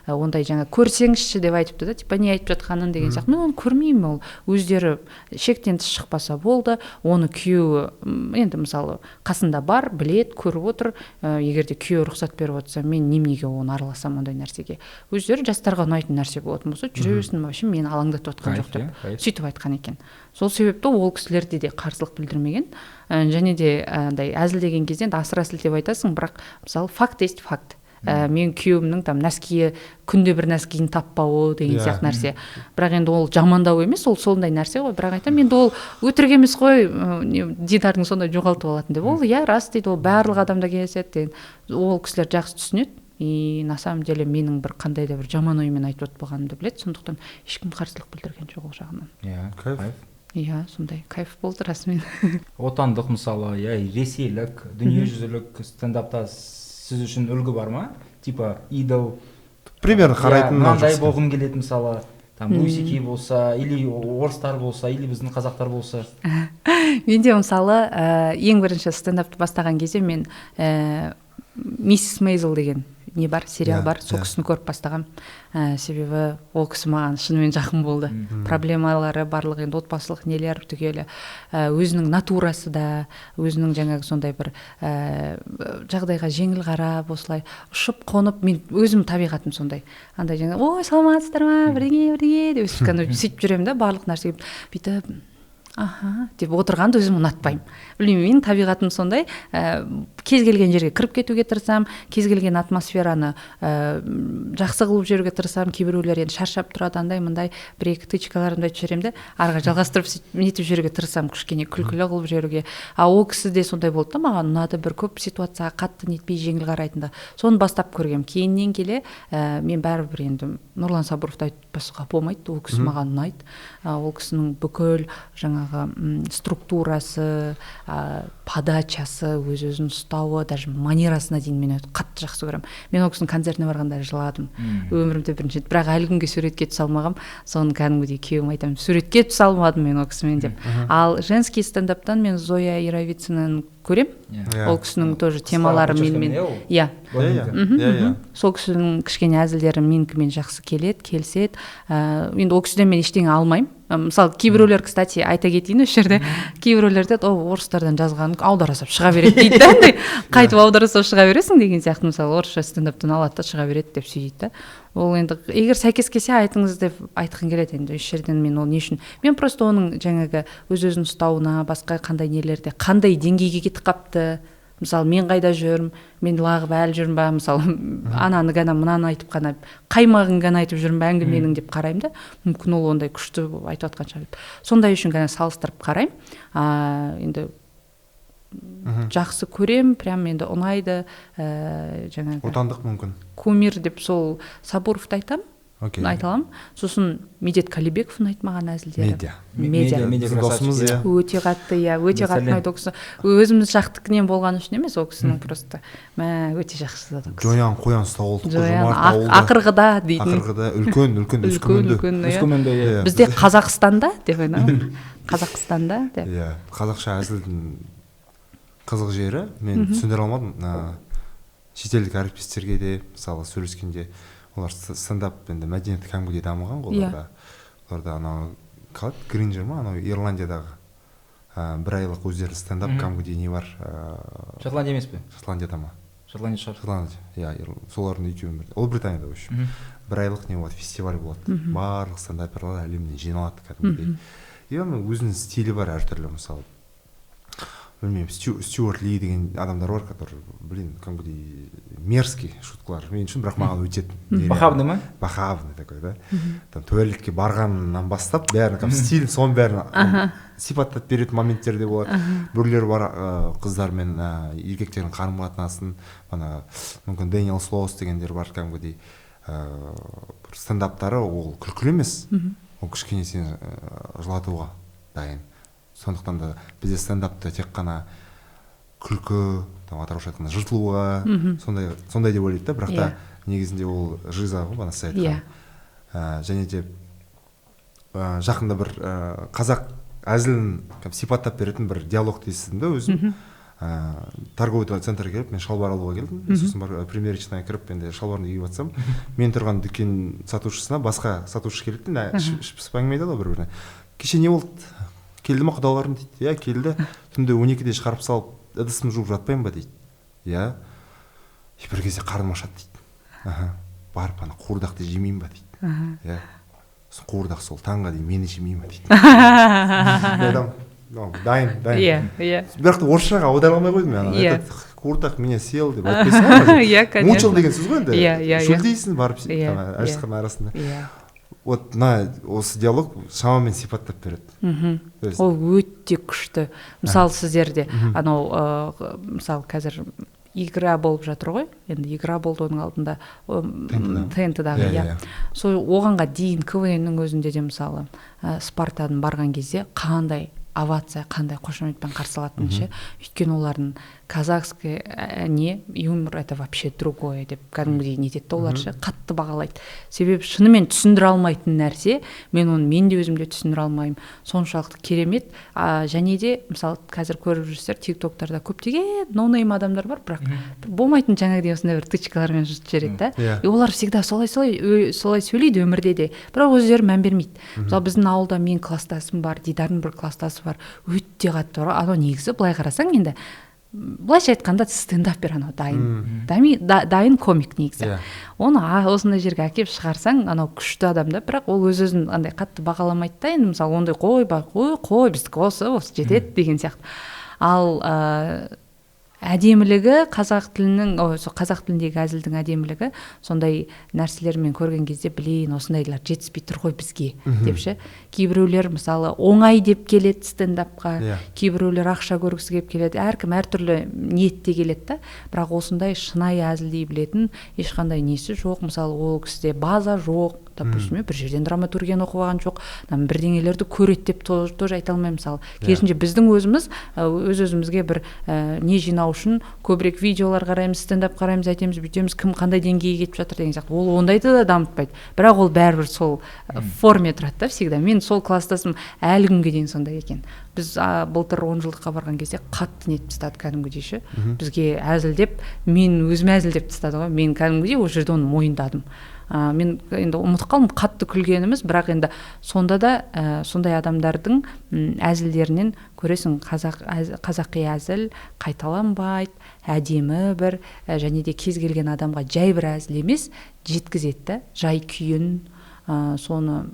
S1: Ондай жаңа көрсеңізші деп айтыпты да, типа не айтып жатқанын деген сияқты. Мен оны көрмеймін, ол өздері шектен тыс шықпаса болды. Оны күйеуі енді мысалы қасында бар, біледі, көріп отыр. Егер де күйеуі рұқсат беріп отырса, мен неменеге оны араласамын ондай нәрсеге? Өздері жастарға ұнайтын нәрсе болатын болса, жүре берсін, вообще мені алаңдатып отқан жоқ деп сөйтіп айтқан екен. Сол себепті ол кісілерде де қарсылық білдірмеген. Және де андай әзілдеген кезде енді асыра сілтеп айтасың, бірақ мысалы факт есть факт. Мен күйеуімнің там носкиі күнде бір носкиін таппауы деген сияқты нәрсе, бірақ енді ол жамандау емес, ол сондай нәрсе ғой. Бірақ айтамын енді, ол өтірік емес қой, Дидардың сондай жоғалтып алатын деп. Ол иә, рас дейді, ол барлық адамда кездеседі деген. Ол кісілер жақсы түсінеді и на самом деле менің бір қандай да бір жаман оймен айтып отпағанымды біледі, сондықтан ешкім қарсылық білдірген жоқ ол жағынан.
S2: Иә,
S3: кайф.
S1: Иә, сондай кайф болды расымен.
S2: Отандық, мысалы, иә, ресейлік, дүниежүзілік стендапта сіз үшін үлгі бар ма, типа идол?
S3: Примерно қарайтын.
S2: Мынандай болғым келеді, мысалы, там Луи Си Кей болса, или орыстар болса, или біздің қазақтар болса.
S1: Менде мысалы ең бірінші стендапты бастаған кезде мен «Миссис Мейзел» деген не бар, сериал бар, сол кісіні көріп бастағанмын. Себебі ол кісі маған шынымен жақын болды. Проблемалары барлық енді, отбасылық нелер түгелі, өзінің натурасы да, өзінің жаңағы сондай бір жағдайға жеңіл қарап, осылай ұшып қонып. Мен өзім табиғатым сондай, андай жаңағы ой, саламатсыздар ма, бірдеңе бірдеңе деп өстіп сөйтіп жүремін да, барлық нәрсеге бүйтіп аха деп отырғанды өзім ұнатпаймын. Білмеймін, менің табиғатым сондай. Кез келген жерге кіріп кетуге тырысамын, кез келген атмосфераны жақсы қылып жіберуге тырысамын. Кейбіреулер енді шаршап тұрады, андай мындай бір екі тычкаларымды айтып жіберемін де, ары қарай жалғастырып, сөйтіп нетіп жіберуге тырысамын, кішкене күлкілі қылып жіберуге. А ол кісі де сондай болды да, маған ұнады, бір көп ситуацияға қатты нетпей, жеңіл қарайтын. Соны бастап көргенмін. Кейіннен келе мен бәрібір енді Нұрлан Сабыровты айтпасқа болмайды, ол кісі маған ұнайды. Ол кісінің бүкіл жаңағы структурасы, подачасы, өз өзін ұстауы, даже манерасына дейін мен қатты жақсы көремін. Мен ол кісінің концертіне барғанда жыладым өмірімде бірінші рет, бірақ әлі күнге суретке түсе алмағанмын. Соны кәдімгідей күйеуіме айтамын, суретке түсе алмадым мен ол кісімен деп. Ал женский стендаптан мен Зоя Яровицынаны көремін. Ол кісінің тоже темалары менімен, иә,
S3: иә
S1: сол кісінің кішкене әзілдері менікімен жақсы келеді, келіседі. Енді ол кісіден мен ештеңе алмаймын. Мысалы, кейбіреулер, кстати, айта кетейін осы жерде, кейбіреулер айтады, о, орыстардан жазғанын аудара салып шыға береді дейді да, андай қайтып аудара салып шыға бересің деген сияқты. Мысалы, орысша стендаптан алады да шыға береді деп сөйлейді да. Ол енді егер сәйкес келсе, айтыңыз деп айтқым келеді. Енді осы жерден мен ол не үшін, мен просто оның жаңағы өз өзін ұстауына, басқа қандай нелерде, қандай деңгейге кетіп қапты, мысалы, мен қайда жүрмін, мен лағып әлі жүрмін ба, мысалы, ананы ғана, мынаны айтып қана, қаймағын ғана айтып жүрмін ба әңгіменің деп қараймын да. Мүмкін, ол ондай күшті айтып жатқан шығар деп, сондай үшін ғана салыстырып қараймын. Енді жақсы көрем, прям енді ұнайды. Жаңағы
S3: Отандық мүмкін.
S1: Кумир деп сол Сабуровты айтамын. Айта аламын. Сосын Медет Калибеков ұнайды маған әзілдері.
S3: Медиа.
S1: Медиа.
S2: Медиа
S3: досымыз, иә.
S1: Өте қатты, иә, өте қатты ұнайды ол кісі. Өзіміз жақтікінен болған үшін емес, ол кісінің просто өте жақсы жазады ол кісі.
S3: Жоян қоян ұстап алдық қой,
S1: Жоян,
S3: Жомарт ауылда.
S1: Ақырғыда дейтін.
S3: Ақырғыда үлкен, үлкен Өскеменде.
S1: Үлкен, иә.
S2: Өскеменде, иә.
S1: Бізде Қазақстанда деп айтамын. Қазақстанда деп.
S3: Иә, қазақша әзілдің қызық жері, мен түсіндіре алмадым. Шетелдік әріптестерге де, мысалы, сөйлескенде, олар стендап енді мәдениеті кәдімгідей дамыған ғой оларда. Оларда анау қалай Гринджер ма, анау Ирландиядағы бір айлық өздері стендап кәдімгідей не бар.
S2: Шотландия емес пе?
S3: Шотландияда ма?
S2: Шотландия шығар.
S3: Шотландия, иә, солардың екеуінің бірі. Ұлыбританияда, в общем. Бір айлық не болады, фестиваль болады. Барлық стендаперлар әлемнен жиналады кәдімгідей. И оның өзінің стилі бар әртүрлі, мысалы. Білмеймін, Стюарт Ли деген адамдар бар, который, блин, кәдімгідей мерзкий шуткалар мен үшін, бірақ маған өтеді.
S2: Похабный ма?
S3: Похабный такой, да. Там туалетке барғаннан бастап бәрін, кәдімгі стиль, соның бәрін сипаттап беретін моменттер де болады. Біреулер бар, қыздар мен еркектердің қарым қатынасын, ана мүмкін Дэниел Слоус дегендер бар, кәдімгідей бір стендаптары ол күлкілі емес, ол кішкене сені жылатуға дайын. Сондықтан да бізде стендапты тек қана күлкі, там, атырауша айтқанда жыртылуға, сондай деп ойлайды да, бірақ та негізінде ол жиза ғой, бағана сіз айтқан. Және де жақында бір қазақ әзілін сипаттап беретін бір диалогты естідім да өзім. Торговый центрге келіп, мен шалбар алуға келдім. Сосын барып примерочныйға кіріп, енді шалбарымды киіп жатсам, мен тұрған дүкен сатушысына басқа сатушы келді де, ішіп пысып әңгіме айтады ғой бір-біріне. Кеше не болды? Келді ме құдаларым дейді. Иә, келді. Түнде 12-де шығарып салып, ыдысымды жуып жатпаймын ба дейді. Иә. И бір кезде қарным ашады дейді. Аха. Барып ана қуырдақты жемеймін ба дейді. Иә. Сосын қуырдақ сол таңға дейін мені жемеймін ба дейді. Мен айтамын, дайын, дайын.
S1: Иә, иә.
S3: Бірақ та орысшаға аудара алмай қойдым мен ана. Этот қуырдақ меня съел деп айтпайсың ғой.
S1: Иә, конечно.
S3: Мучил деген сөз ғой енді.
S1: Иә, иә, иә.
S3: Шөлдейсің барып, әжетхана арасында. Вот мына осы диалог шамамен сипаттап береді. То есть
S1: Ол өте күшті. Мысалы, сіздерде анау, мысалы, қазір игра болып жатыр ғой. Енді игра болды оның алдында, ТНТ-дағы, иә. Сол оғанға дейін КВН-нің өзінде де, мысалы, Спартадан барған кезде қандай овация, қандай қошеметпен қарсы алатынын ше. Өйткені олардың казахский не юмор это вообще другое деп кәдімгідей не етеді олар ше, қатты бағалайды. Себебі шынымен түсіндіре алмайтын нәрсе, мен оны мен де өзім де түсіндіре алмаймын. Соншалықты керемет. Және де, мысалы, қазір көріп жүрсіздер, тиктоктарда көптеген ноунейм адамдар бар, бірақ бір болмайтын жаңағыдай осындай бір тычкалармен жыртып жібереді да. И олар всегда солай сөйлейді өмірде де, бірақ өздері мән бермейді. Мысалы, біздің ауылда мен класстасым бар, Дидардың бір класстасы бар, өте қатты бар. Анау негізі былай қарасаң енді, былайша айтқанда стендапер анау дайын. Дайын комик негізі. Оны осындай жерге әкеліп шығарсаң, анау күшті адам да, бірақ ол өз өзін андай қатты бағаламайды да енді, мысалы, ондай қой, ба, қой, қой, біздікі осы жетеді деген сияқты. Ал, әдемілігі қазақ тілінің, ой, сол қазақ тіліндегі әзілдің әдемілігі сондай нәрселермен көрген кезде, блин, осындайлар жетіспей тұр ғой бізге деп ше. Кейбіреулер, мысалы, оңай деп келеді стендапқа, кейбіреулер ақша көргісі келіп келеді, әркім әртүрлі ниетте келеді да, бірақ осындай шынайы әзілдей білетін ешқандай несі жоқ. Мысалы, ол кісіде база жоқ, допустим, бір жерден драматургияны оқып алған жоқ, там бірдеңелерді көреді деп тоже айта алмаймын, мысалы. Керісінше біздің өзіміз, өз өзімізге бір, не жинау үшін көбірек видеолар қараймыз, стендап қараймыз, айтеміз, бүйтеміз, кім қандай деңгейге кетіп жатыр деген сияқты. Ол ондайды да дамытпайды, бірақ ол бәрібір сол форме тұрады да всегда. Мен сол класстасым әлі күнге дейін сондай екен. Біз, былтыр 10 жылдыққа барған кезде қатты нетіп тастады кәдімгідей ше. Бізге әзілдеп, мен өзім әзілдеп тастады ғой. Мен кәдімгідей ол жерде оны мойындадым. Мен енді ұмытып қалдым, қатты күлгеніміз, бірақ енді сонда да, сондай адамдардың, әзілдерінен көресің, қазақи әзіл қайталанбайды, әдемі бір, және де кез келген адамға жай бір әзіл емес, жеткізеді да, жай күйін, соны,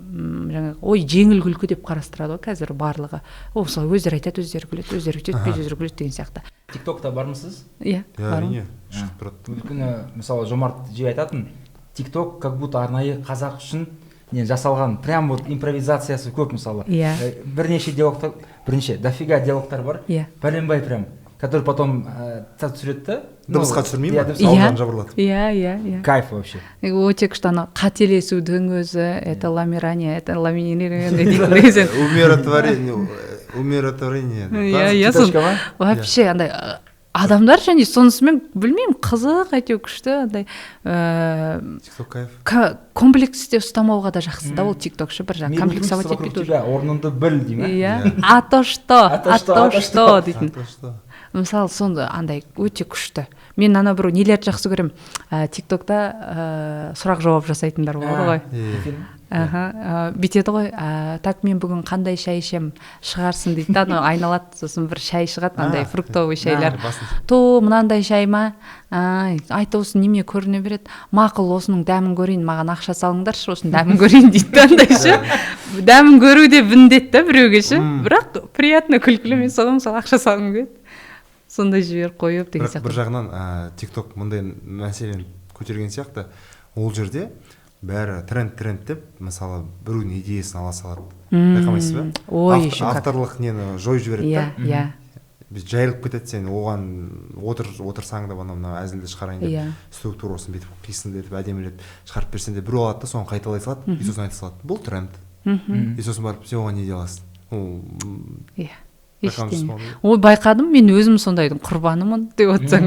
S1: жаңағы, ой, жеңіл күлкі деп қарастырады ғой қазір барлығы. О, солай өздері айтады, өздері күледі, өздері өйтеді, өздері күледі деген сияқты.
S2: Тиктокта бармысыз?
S1: Иә,
S3: Иә,
S1: бармын.
S3: әрине, шығып тұрады.
S2: Өйткені, мысалы, Жомарт жиі айтатын, TikTok как будто арнайы қазақ үшін не жасалған, прям вот импровизациясы көп, мысалы. Бірнеше диалогтар, бірнеше, дофига диалогтар бар. Пәленбай прям. Который потом түсіреді да.
S3: Дыбысқа түсірмей ма?
S1: Иә, иә, иә, иә.
S2: Кайф вообще.
S1: Өте күшті, ана қателесудің өзі, это ламирание, это ламинирование дейтін.
S3: Умиротворение, умиротворение.
S1: Иә, иә, вообще андай адамдар және сонысымен білмеймін, қызық, әйтеуір күшті андай.
S3: Тикток кайф.
S1: Комплексте ұстамауға да жақсы да ол тикток ше, бір жағы комплексовать
S2: етпейді. Орныңды біл дей ма?
S1: Иә, а то что, а то что дейтін. Мысалы, сонда андай өте күшті. Мен ана бір нелерді жақсы көремін. Тиктокта сұрақ жауап жасайтындар болады ғой. Аха, бүйтеді ғой, так, мен бүгін қандай шай ішемін, шығарсын дейді да, анау айналады, сосын бір шай шығады, андай фруктовый шайлар. То мынандай шай ма? Айт, осы неме көріне береді. Мақұл, осының дәмін көрейін, маған ақша салыңдаршы, осының дәмін көрейін дейді да, андай ше. Дәмін көру де міндет та біреуге ше. Бірақ приятно, күлкілі, мен соған мысалы ақша салғым келеді. Сондай жіберіп қойып деген сияқты.
S3: Бір жағынан TikTok мындай мәселені көтерген сияқты. Ол жерде бәрі тренд деп, мысалы, біреудің идеясын ала салады. Байқамайсыз ба?
S1: Ой,
S3: авторлық нені жойып жібереді да.
S1: Иә.
S3: Біз жайылып кетеді, сен оған отырсаң да, анау мынау әзілді шығарайын деп, структурасын бүйтіп қисынды етіп әдемілеп шығарып берсең де, біреу алады да соны қайталай салады, и сосын айта салады. Бұл тренд. И сосын барып сен оған не дей аласың? Ол
S1: иә. Ештеңе. Ой, байқадым, мен өзім сондайдың құрбанымын деп отырсаң.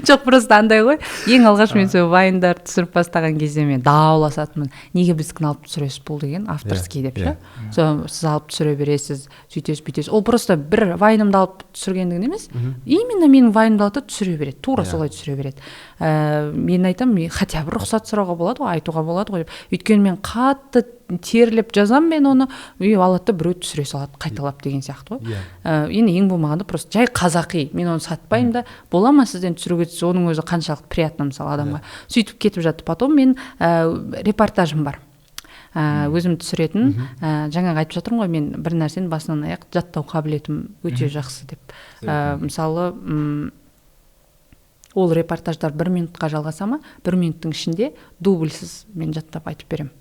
S1: Жоқ, просто андай ғой. Ең алғаш мен сол вайндарды түсіріп бастаған кезде мен дауласатынмын. Неге біздікін алып түсіресіз бұл деген, авторский деп ше. Сол сіз алып түсіре бересіз, сөйтесіз, бүйтесіз. Ол просто бір вайнымды алып түсіргендігін емес, именно менің вайнымды алып түсіре береді. Тура солай түсіре береді. Мен айтамын, хотя бы рұқсат сұрауға болады ғой, айтуға болады ғой деп. Өйткені мен қатты терлеп жазам мен оны, үй алады да біреу түсіре салады, қайталап деген сияқты ғой. Енді ең болмағанда просто жай қазақи, мен оны сатпаймын да, бола ма сізден түсіруге түссе, оның өзі қаншалықты приятно мысалы адамға. Сөйтіп кетіп жатты. Потом мен репортажым бар. Өзім түсіретін, жаңағы айтып жатырмын ғой, мен бір нәрсені басынан аяқ жаттау қабілетім өте жақсы деп. Мысалы, ол репортаждар бір минутқа жалғаса ма, бір минуттың ішінде дубльсіз мен жаттап айтып беремін.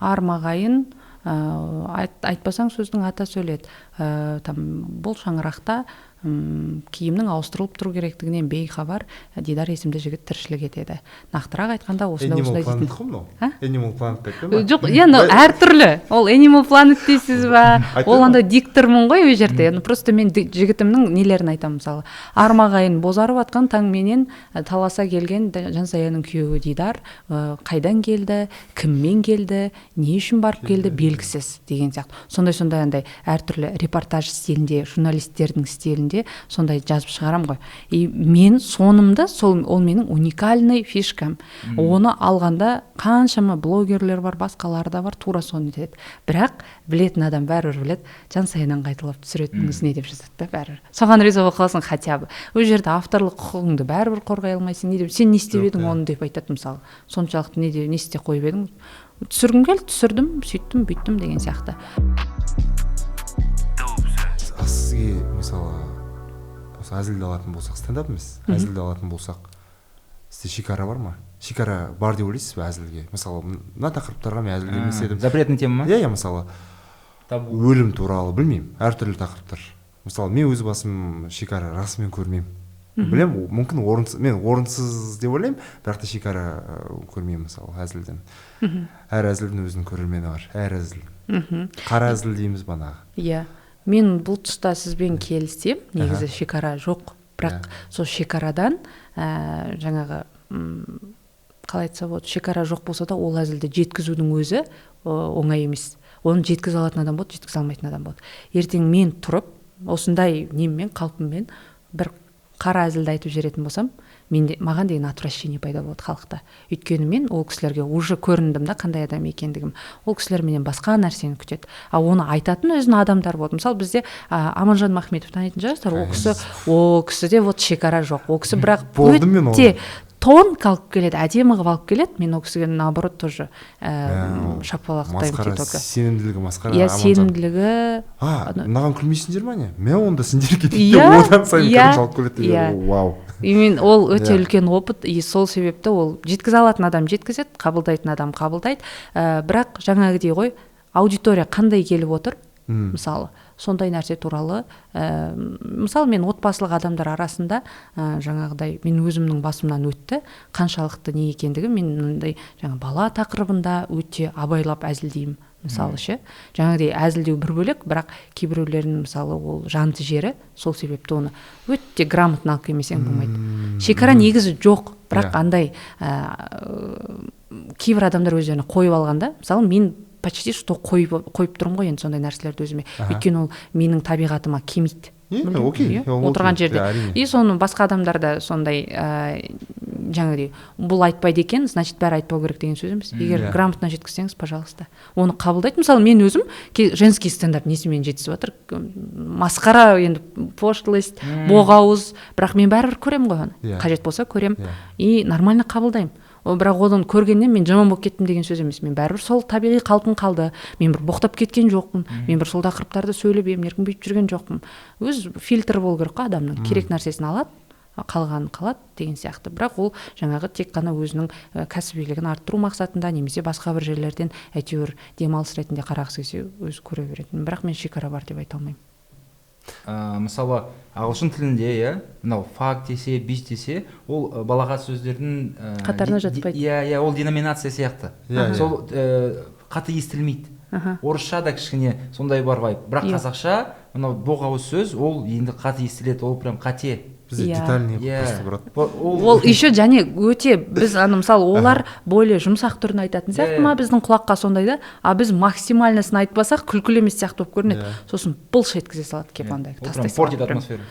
S1: Армағайын, айтпасаң сөздің ата сөйледі. Там, бұл шаңырақта киімнің ауыстырылып тұру керектігінен бейхабар Дидар есімді жігіт тіршілік етеді. Нақтырақ айтқанда осындай осындай
S3: дейтін. Animal Planet деп пе?
S1: Жоқ, енді әртүрлі. Ол Animal Planet дейсіз ба? Ол андай диктормын ғой ол жерде. Просто мен жігітімнің нелерін айтамын мысалы. Армағайын бозарып атқан таңменен таласа келген Жансаяның күйеуі Дидар қайдан келді, кіммен келді, не үшін барып келді белгісіз деген сияқты. Сондай-сондай андай әртүрлі репортаж стилінде, журналистердің стилінде сондай жазып шығарам ғой. И мен сонымды, сол, ол менің уникальный фишкам. Оны алғанда қаншама блогерлер бар, басқалар да бар, тура соны етеді. Бірақ білетін адам бәрібір біледі, Жансаянан қайталап түсіретініңіз не деп жазады да бәрібір. Соған риза болып қаласың хотя бы. Ол жерде авторлық құқығыңды бәрібір қорғай алмайсың. Не деп, сен не істеп едің оны деп айтады мысалы. Соншалықты не деп, не істеп қойып едің? Түсіргім келді, түсірдім, сөйттім, бүйттім деген сияқты.
S3: Сізге мысалы осы әзілді алатын болсақ, стендап емес, әзілді алатын болсақ, сізде шекара бар ма? Шекара бар деп ойлайсыз ба әзілге? Мысалы, мына тақырыптарға мен әзілге емес едім.
S2: Запретный тема ма?
S3: Иә, мысалы, өлім туралы білмеймін, әртүрлі тақырыптар. Мысалы, мен өз басым шекара расымен көрмеймін. Білем, мүмкін орынсыз, мен орынсыз деп ойлаймын, бірақ та шекара көрмеймін мысалы әзілден. Әр әзілдің өзінің көрермені бар, әр әзіл. Қара әзіл дейміз банағы.
S1: Иә. Мен бұл тұста сізбен келісем, негізі шекара жоқ, бірақ сол шекарадан жаңағы қалай айтса болады, шекара жоқ болса да ол әзілді жеткізудің өзі оңай емес. Оны жеткізе алатын адам болады, жеткізе алмайтын адам болады. Ертең мен тұрып, осындай неммен, қалпыммен бір қара әзілді айтып жіберетін болсам, менде, маған деген отвращение пайда болады халықта. Өйткені мен ол кісілерге уже көріндім да қандай адам екендігім. Ол кісілер менен басқа нәрсені күтеді. А оны айтатын өзінің адамдар болады. Мысалы, бізде Аманжан Махметов танитын шығарсыздар. Ол кісі, ол кісіде вот шекара жоқ. Ол кісі бірақ өте тонко алып келеді, әдемі қылып алып келеді. Мен ол кісіге наоборот тоже шапалақтаймын.
S3: Масқара, сенімділігі масқара.
S1: Иә, сенімділігі.
S3: Мынаған күлмейсіңдер ма не? Мен онда сендерге дейді, одан сайын күліп алып келеді. Вау.
S1: И мен ол өте үлкен опыт, и сол себепті ол жеткізе алатын адам жеткізеді, қабылдайтын адам қабылдайды. Бірақ жаңағыдей ғой, аудитория қандай келіп отыр, мысалы, Сондай нәрсе туралы, мысалы, мен отбасылық адамдар арасында, жаңағыдай, мен өзімнің басымнан өтті, қаншалықты не екендігі. Мен мындай жаңа бала тақырыбында өте абайлап әзілдеймін, мысалы, ше. Жаңағыдай әзілдеу бір бөлек, бірақ кейбіреулерінің, мысалы, ол жанды жері, сол себепті оны өте грамотно алып келмесең, болмайды. Шекара негізі жоқ, бірақ андай кейбір адамдар өздеріне қойып алған да. Мысалы, мен почти что қойып тұрмын ғой енді сондай нәрселерді өзіме, өйткені ол менің табиғатыма келмейді.
S3: Иә, окей.
S1: Иә, отырған жерде. И соны басқа адамдар да сондай, жаңағыдай, бұл айтпайды екен, значит, бәрі айтпау керек деген сөз емес. Егер грамотно жеткізсеңіз, пожалуйста, оны қабылдайды. Мысалы, мен өзім женский стендап несімен жетісіп жатыр, масқара енді, пошлость, боғауыз, бірақ мен бәрібір көремін ғой оны. Қажет болса, көремін и нормально қабылдаймын. Бірақ одан көргеннен мен жаман болып кеттім деген сөз емес. Мен бәрібір сол табиғи қалпым қалды, мен бір боқтап кеткен жоқпын, мен бір сол тақырыптарды сөйлеп, емін еркін бүйтіп жүрген жоқпын. Өз фильтр болу керек қой адамның: керек нәрсесін алады, қалғаны қалады деген сияқты. Бірақ ол жаңағы тек қана өзінің кәсібилігін арттыру мақсатында немесе басқа бір жерлерден әйтеуір демалыс ретінде қарағысы келсе, өзі көре беретін. Бірақ мен шекара бар деп айта алмаймын.
S2: Мысалы, ағылшын тілінде, иә, мынау fuck десе, bitch десе, ол балағат сөздердің
S1: қатарына жатпайды.
S2: Иә, ол деноминация сияқты.
S3: Иә, иә.
S2: Сол қатты естілмейді. Орысша да кішкене сондай бар вайб, бірақ қазақша мынау боғауыз сөз, ол енді қатты естіледі, ол прям қате.
S3: Бізде детальный просто, брат.
S2: Ол
S1: Ол еще және өте біз ана, мысалы, олар более жұмсақ түрін айтатын сияқты ма, біздің құлаққа сондай да, а біз максимальнысын айтпасақ, күлкілі емес сияқты болып көрінеді. Сосын былш еткізе салады келіп, андай
S2: Ол
S1: тастай
S2: прям портит
S1: салады прям.
S2: атмосферу.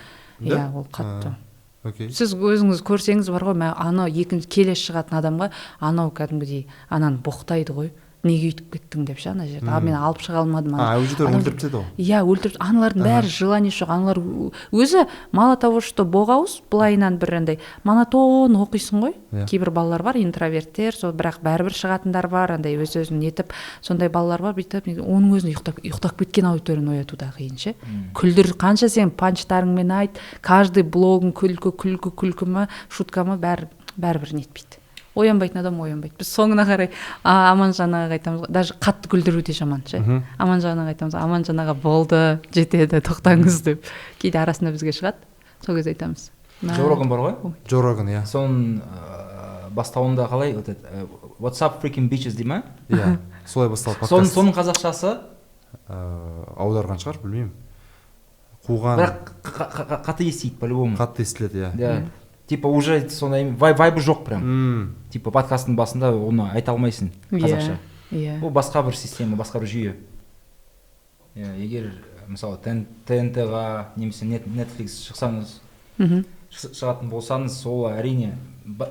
S1: Иә, ол қатты.
S3: Окей.
S1: Сіз өзіңіз көрсеңіз бар ғой, мә, анау екінші келесі шығатын адамға анау кәдімгідей ананы боқтайды ғой, неге өйтіп кеттің деп ше, ана жерде, а мен алып шыға алмадым ана.
S3: А аудитория
S1: Адам-
S3: өлтіріп тастайды ғой.
S1: Иә, өлтіріп. Аналардың бәрі желание жоқ. Аналар өзі мало того что боғауыз, былайынан бір андай монотон оқисың ғой. Кейбір балалар бар, интроверттер, сол, бірақ бәрібір шығатындар бар, андай өз өзін нетіп, сондай балалар бар, бүйтіп оның өзін ұйықтап кеткен аудиторияны ояту да қиын ше. Күлдір қанша, сен панчтарыңмен айт, каждый блогың күлкі, күлкі, күлкі ма, шутка ма, бәрі бәрібір нетпейді. Оянбайтын адам оянбайды. Біз соңына қарай Аманжан ағаға айтамыз ғой, даже қатты күлдіру де жаман ше. Аманжан ағаға айтамыз: «Аманжан аға, болды, жетеді, тоқтаңыз», — деп. Кейде арасында бізге шығады, сол кезде айтамыз.
S2: Джо Роган бар ғой.
S3: Джо Роган, иә.
S2: Соның бастауында қалай, вот это «What's up, freaking bitches» дей ма?
S3: Иә, солай басталды
S2: Соның
S3: подкаст.
S2: соның қазақшасы?
S3: Аударған шығар, білмеймін, қуған.
S2: Бірақ қатты естиді по любому.
S3: Қатты естіледі, иә.
S2: Да, типа уже сондай вайбы жоқ прям. Типа подкасттың басында оны айта алмайсың қазақша. Ол басқа бір система, басқа бір жүйе, иә. Егер, мысалы, ТНТ ға немесе Netflix шықсаңыз, шығатын болсаңыз, ол әрине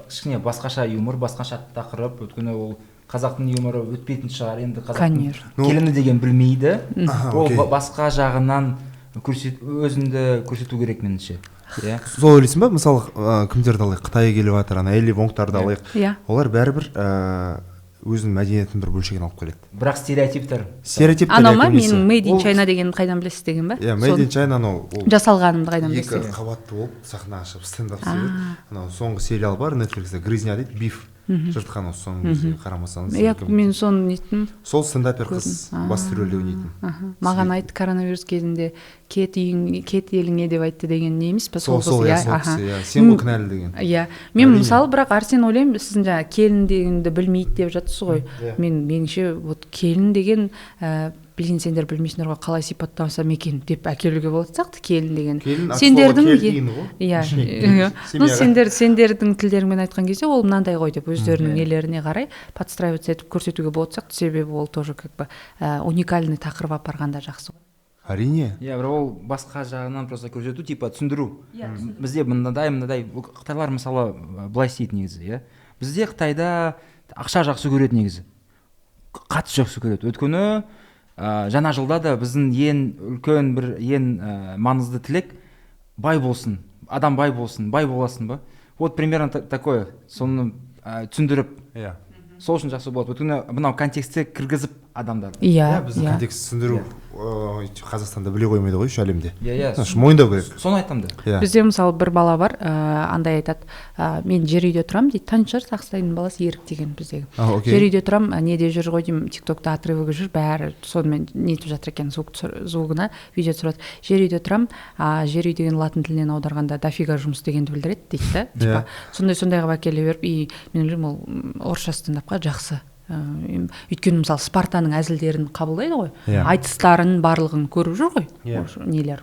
S2: кішкене басқаша юмор, басқаша тақырып, өйткені ол қазақтың юморы өтпейтін шығар енді, қазақтың
S1: Конечно.
S3: Ну-
S2: келіні деген білмейді. Ол басқа жағынан өзіңді көрсету керек меніңше, иә.
S3: Сол ойлайсың ба, мысалы, кімдерді алайық, Қытай келіп жатыр, ана Эли Вонгтарды алайық, олар бәрібір өзінің мәдениетінің бір бөлшегін алып келеді.
S2: Бірақ стереотиптер.
S3: Стереотиптер,
S1: Анау
S3: иә,
S1: ма?
S3: көбінесе.
S1: Менің Made in
S2: Ол-
S1: China дегенді қайдан білесіз деген ба?
S3: Иә, Made in China, анау ол
S1: Жасалғанымды қайдан
S3: екі
S1: білесіз?
S3: қабатты болып сахнаға шығып, стендап істеп. Анау соңғы сериал бар Netflix-те, «Грызня» дейді, биф жыртқан осы соңғы кезде, қарамасаңыз.
S1: Иә, мен соны неттім.
S3: Сол стендапер қыз
S1: Көрдім.
S3: басты рөлде ойнайтын.
S1: Аха. Маған айтты, коронавирус кезінде «Кет үйің, кет еліңе» деп айтты деген не емес па?
S3: Сол,
S1: Қыз,
S3: сол, иә, сол кісі, иә, сен ғой кінәлі деген.
S1: Иә, мен
S3: Әрине.
S1: мысалы, бірақ, Арсен, ойлаймын, сіздің жаңағы келін дегенді білмейді деп жатырсыз ғой. Мен, меніңше, вот келін деген, блин, сендер білмейсіңдер ғой, қалай сипаттасам екен деп әкелуге болатын сияқты келін деген.
S3: Келін от
S1: Сендердің
S3: слова кел деген ғой.
S1: Иә, иә. Ну,
S3: Семьяға.
S1: сендердің тілдеріңмен айтқан кезде, ол мынандай ғой деп, өздерінің нелеріне қарай подстраиваться етіп көрсетуге болатын сияқты, себебі ол тоже как бы уникальный тақырып апарғанда жақсы ғой.
S3: Әрине.
S2: Иә, бірақ ол басқа жағынан просто көрсету, типа түсіндіру: бізде мынадай, мынадай. Бұл қытайлар, мысалы, былай істейді негізі, иә. Бізде Қытайда ақша жақсы көреді негізі, қатты жақсы көреді, өйткені жаңа жылда да біздің ең үлкен бір ең маңызды тілек: бай болсын адам, бай болсын, бай боласың ба. Вот примерно такое, соны түсіндіріп, сол үшін жақсы болады, өйткені мынау контекстте кіргізіп Адамдарды.
S1: Иә.
S3: Біздің контекст түсіндіру Қазақстанда біле қоймайды ғой, еще әлемде.
S2: Иә, иә.
S3: Мойындау керек.
S2: Соны айтамын да.
S3: Иә.
S1: Бізде, мысалы, бір бала бар, андай айтады: «Мен жер үйде тұрамын», – дейді. Танитын шығарсыз, Ақсайдың баласы Ерік деген біздегі.
S3: Окей.
S1: «Жер үйде тұрамын», неде жүр ғой деймін, Тик Токта отрывогы жүр, бәрі сонымен нетіп жатыр екен, звук, звугына видео түсіріп жатыр. «Жер үйде тұрамын, жер үй деген латын тілінен аударғанда дофига жұмыс дегенді білдіреді», – дейді да. Типа сондай сондай қылып әкеле беріп, и мен ойлаймын, ол орысша стендапқа жақсы. Өйткені, мысалы, Спартаның әзілдерін қабылдайды ғой, айтыстарын барлығын көріп жүр ғой, нелер,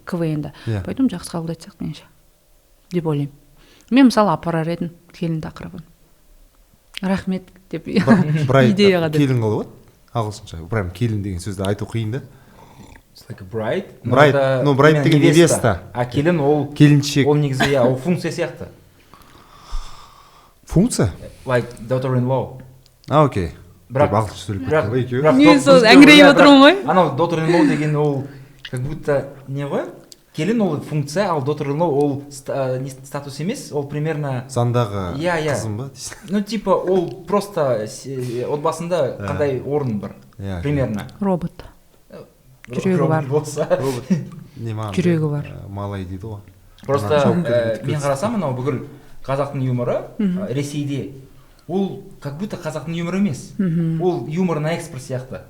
S1: КВН да. Поэтому жақсы қабылдайтын сияқты меніңше деп ойлаймын. Мен, мысалы, апарар едім келін тақырыбын, рахмет деп, идеяға деп.
S3: Келін қалай болады ағылшынша? Прям келін деген сөзді айту қиын да.
S2: It's like a bride. Но
S3: Bride,
S2: это
S3: ну, bride
S2: именно
S3: деген невеста.
S2: А келін ол
S3: Келіншек.
S2: Ол негізі, иә, ол функция сияқты.
S3: Функция?
S2: Like daughter-in-law.
S3: А, окей.
S2: Бірақ
S3: Деп ағылшынша сөйлеп
S2: бірақ
S3: кетті ғой екеуі.
S2: бірақ
S1: Мен сол
S2: бізде
S1: әңгірейіп
S2: иә,
S1: отырмын ғой.
S2: Анау daughter-in-law деген ол как будто не ғой? Келін ол функция, ал daughter-in-law ол не статус емес, ол примерно
S3: Заңдағы
S2: Иә, иә.
S3: қызым ба дейсің?
S2: Ну, типа, ол просто отбасында қандай орын бар.
S3: Иә.
S2: Примерно.
S1: Робот. Жүрегі
S2: Робот
S1: бар.
S2: болса.
S3: Робот не маған
S1: Жүрегі бар.
S3: Малай дейді ғой.
S2: Просто
S3: Ана, шауып кетіп
S2: мен қарасам, анау бүкіл қазақтың юморы Ресейде ол как будто қазақтың юморы емес. Ол юмор на экспорт сияқты.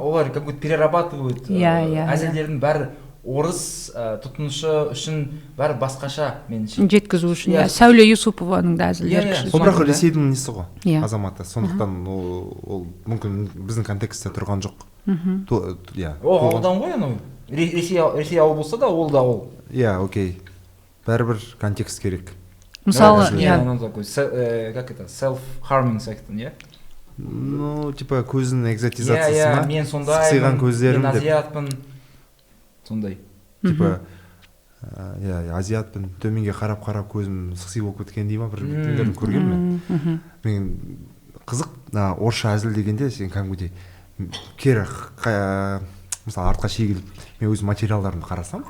S2: Олар как будто перерабатывают
S1: Иә, иә, иә.
S2: әзілдердің бәрі орыс тұтынушы үшін, бәрі басқаша меніңше.
S1: Жеткізу үшін,
S2: Иә.
S1: иә. Сәуле Юсупованың да әзілдері
S2: Иә, иә.
S1: күшті.
S3: Ол бірақ
S2: Сондай да.
S3: Ресейдің несі ғой, азаматы, сондықтан ол мүмкін біздің контекстте тұрған жоқ. Иә.
S2: Ол ауылдан ғой анау. Ресей ауыл болса да, ол да ауыл.
S3: Иә, окей, бәрібір контекст керек.
S1: Мысалы,
S2: Не,
S1: иә.
S2: анау такой как это, self harming сияқты, не?
S3: Ну, типа, көзінің
S2: Иә,
S3: экзотизациясы
S2: иә,
S3: ма?
S2: мен сондаймын,
S3: Сықсиған көздерім
S2: мен
S3: деп.
S2: азиатпын, сондай.
S3: Типа, иә, азиатпын, төменге қарап қарап көзім сықси болып кеткен дей ма, бір нелерін көргенмін мен. Мен қызық, мына орысша әзіл дегенде сен кәдімгідей кері мысалы, артқа шегіліп, мен өз материалдарымды қарасам,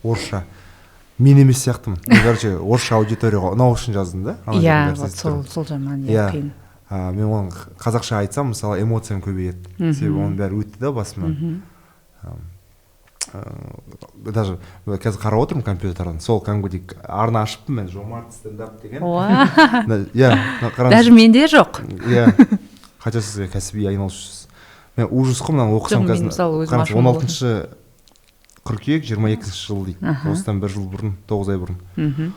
S3: орысша мен емес сияқтымын. Мен, короче, орысша аудиторияға ұнау үшін жаздым да, ана
S1: Иә,
S3: жердің бәрін
S1: вот
S3: сезіп
S1: сол
S3: тұрмын.
S1: сол жаман, иә, қиын.
S3: А, мен оны қазақша айтсам, мысалы, эмоциям көбейеді, себебі оның бәрі өтті да басымнан. Даже қазір қарап отырмын компьютердан, сол кәдімгідей арна ашыппын мен, «Жомарт стендап» деген. Иә, мына қараңыз.
S1: Даже менде жоқ.
S3: Иә, хотя сіз кәсіби айналысушысыз. Мен ужас қой, мынаны оқысам
S1: Жоқ, мен,
S3: қазір.
S1: мысалы, өзім
S3: Қараңыз,
S1: ашуым.
S3: 16 қыркүйек, 22-жыл дейді, осыдан бір жыл бұрын, 9 ай бұрын.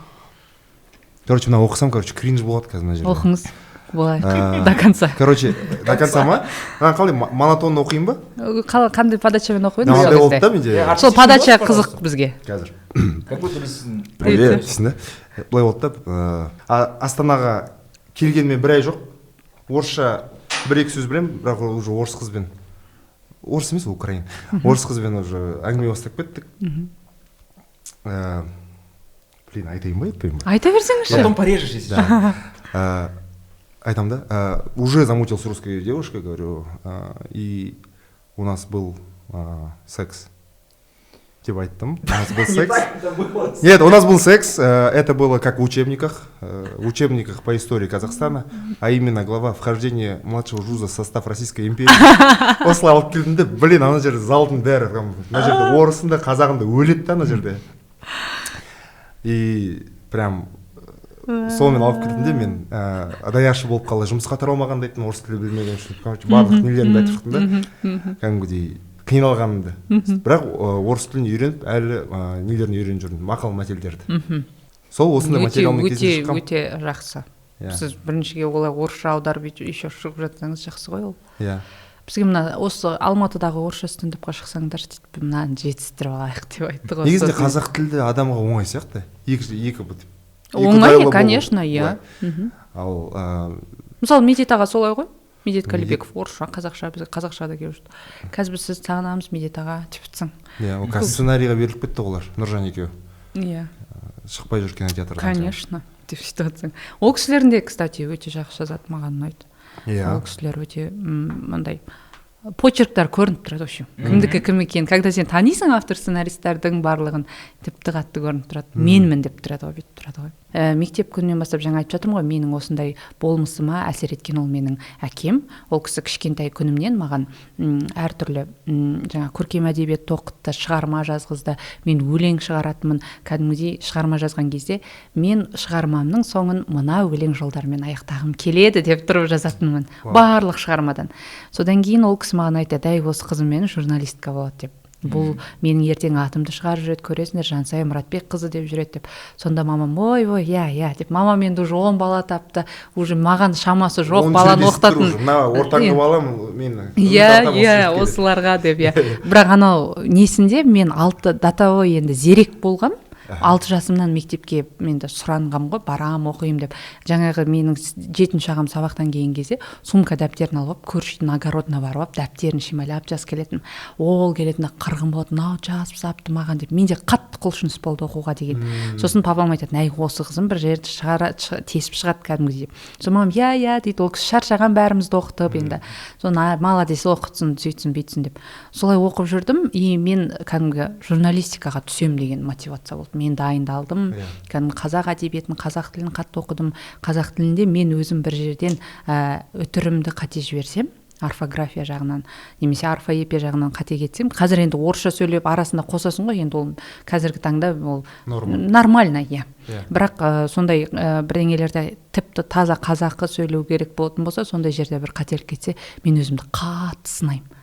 S3: Короче, мына оқысам, короче, кринж болады қазір мына жерде.
S1: Оқыңыз былай до конца.
S3: Короче, до конца ма? Мына қалай, монотонно оқиын ба?
S1: Қандай подачамен оқып едіңіз
S3: Мынандай
S1: сол
S3: болды
S1: кезде?
S3: да менде.
S2: Иә,
S1: Сол подача
S2: Артистің
S1: қызық бізге.
S3: Қазір.
S2: Как будто ресейдің
S3: Привет дейсің да. Былай болды да, Астанаға келгеніме бір ай жоқ, орысша бір екі сөз білемін, бірақ ол уже орыс қызбен, орыс емес, ол украин, орыс қызбен уже әңгіме бастап кеттік. Блин, айтайын ба, айтпайын ба?
S1: Айта берсеңізші.
S2: Потом порежешь, если что.
S3: Да. Айтамын да, уже замутил с русской девушкой, говорю, и у нас был секс деп айттым. У нас был
S2: Не
S3: секс.
S2: так это было.
S3: Нет, у нас был секс, это было как в учебниках, в учебниках по истории Казахстана, а именно глава «Вхождение младшего жуза в состав Российской империи». Осылай алып келдім де, блин, ана жерде залдың бәрі прям, мына жерде орысын да, қазағын да өледі да ана жерде. И прям сонымен алып келдім де, мен даяшы болып қалай жұмысқа тұра алмағанды айттым, орыс тілі білмеген үшін. Короче, барлық нелерімді айтып шықтым да, кәдімгідей қиналғанымды. Бірақ орыс тілін үйреніп, әлі нелерін үйреніп жүрмін, мақал мәтелдерді. Сол осындай
S1: Өте
S3: материалмен
S1: өте
S3: кезінде шыққанмын.
S1: Өте жақсы. Сіз біріншіге олай орысша аударып, бүйтіп еще шығып жатсаңыз, жақсы ғой ол. Бізге мына осы Алматыдағы орысша стендапқа шықсаңдар дейді, мынаны жетістіріп алайық деп айтты ғой
S3: Негізінде
S1: сосын.
S3: қазақ тілді адамға оңай сияқты, екі екі екі
S1: Оңай,
S3: құдайлы болу.
S1: конечно, иә.
S3: Былай. Ал
S1: Мысалы, Медет аға солай ғой, Медет
S3: Медет.
S1: Қалибеков орысша, қазақша, бізге қазақша да келіп жүрді. «Қазір біз сізді сағынамыз, Медет аға», – деп жатсаң.
S3: Иә, ол қазір сценарийға беріліп кетті ғой олар, Нұржан екеуі
S1: Иә.
S3: Шықпай жүр кинотеатрдан.
S1: Конечно, деп сөйтіп жатсаң. Ол кісілердің де, кстати, өте жақсы жазады, маған ұнайды. Ол кісілер өте мындай почерктар көрініп тұрады, в общем, кімдікі кім екенін, когда сен танисың автор, сценаристтердің барлығын, тіпті қатты көрініп тұрады. «Менмін» деп тұрады ғой, бүйтіп тұрады ғой. Мектеп күнінен бастап, жаңа айтып жатырмын ғой, менің осындай болмысыма әсер еткен ол менің әкем. Ол кісі кішкентай күнімнен маған әртүрлі жаңа көркем әдебиет оқытты, шығарма жазғызды. Мен өлең шығаратынмын. Кәдімгідей шығарма жазған кезде мен шығармамның соңын мына өлең жолдарымен аяқтағым келеді деп тұрып жазатынмын барлық шығармадан. Содан кейін ол кісі маған айтады: «Әй, осы қызым менің журналистка болады», – деп. «Бұл менің ертең атымды шығарып жүреді, көресіңдер, Жансая Мұратбекқызы деп жүреді», – деп. Сонда мамам: «Ой, ой, иә, иә», – деп. Мамам енді уже 10 бала тапты, уже маған шамасы жоқ баланы оқытатын.
S3: Мына ортаңғы балам мен.
S1: Иә, осыларға деп, иә. Бірақ анау несінде мен алты, до того енді зерек болғам, 6 жасымнан мектепке енді сұранғам ғой, барам, оқимын деп. Жаңағы менің жетінші ағам сабақтан келген кезде сумка, дәптерін алып алып, көрші үйдің огородына барып алып, дәптерін шимайлап жазып келетін. Ол келетін, қырғын болады, мынау жазып тастапты маған деп. Менде қатты құлшыныс болды оқуға деген. Сосын папам айтатын: «Әй, осы қызым бір жерді шығара, тесіп шығады кәдімгідей», – деп. Сосын мамам: «Иә, иә», – дейді. Ол кісі шаршаған бәрімізді оқытып енді. Соны молодец, оқытсын, сөйтсін, бүйтсін деп. Солай оқып жүрдім. И мен кәдімгі журналистикаға түсемін деген мотивация болды. Мен дайындалдым. Кәдімгі қазақ әдебиетін, қазақ тілін қатты оқыдым. Қазақ тілінде мен өзім бір жерден үтірімді қате жіберсем, орфография жағынан немесе орфоэпия жағынан қате кетсем, қазір енді орысша сөйлеп арасында қосасың ғой, енді ол қазіргі таңда ол
S3: норма.
S1: Нормально, иә. Бірақ сондай бірдеңелерді, тіпті таза қазақы сөйлеу керек болатын болса, сондай жерде бір қателік кетсе, мен өзімді қатты сынаймын.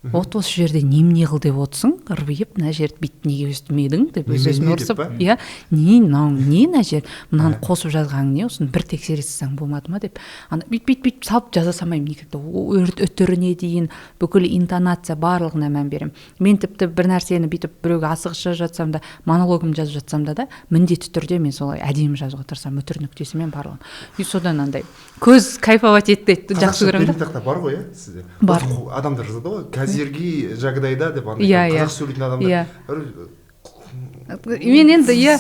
S1: Вот осы жерде немене қыл деп отырсың, ырбиып мына жерді бүйтіп неге өстімедің деп өз өзіме ұрсып, иә, не мынау, не мына жер, мынаны қосып жазғаның не, осыны бір тексере салсаң болмады ма деп. Ана бүйтіп, бүйтіп, бүйтіп салып жаза салмаймын никогда. Үтіріне дейін, бүкіл интонация, барлығына мән беремін. Мен тіпті бір нәрсені бүйтіп біреуге асығыс жазып жатсам да, монологымды жазып жатсам да, міндетті түрде мен солай әдемі жазуға тырысамын, үтір, нүктесімен, барлығын. И содан андай көз кайфовать етті, жақсы көремін
S3: да. Бар ғой, иә, сізде?
S1: Бар.
S3: Адамдар жазады ғой, «Қазіргі жағдайда» деп андай. Иә, иә. Қазақша сөйлейтін адамдар.
S1: Иә, мен енді, иә,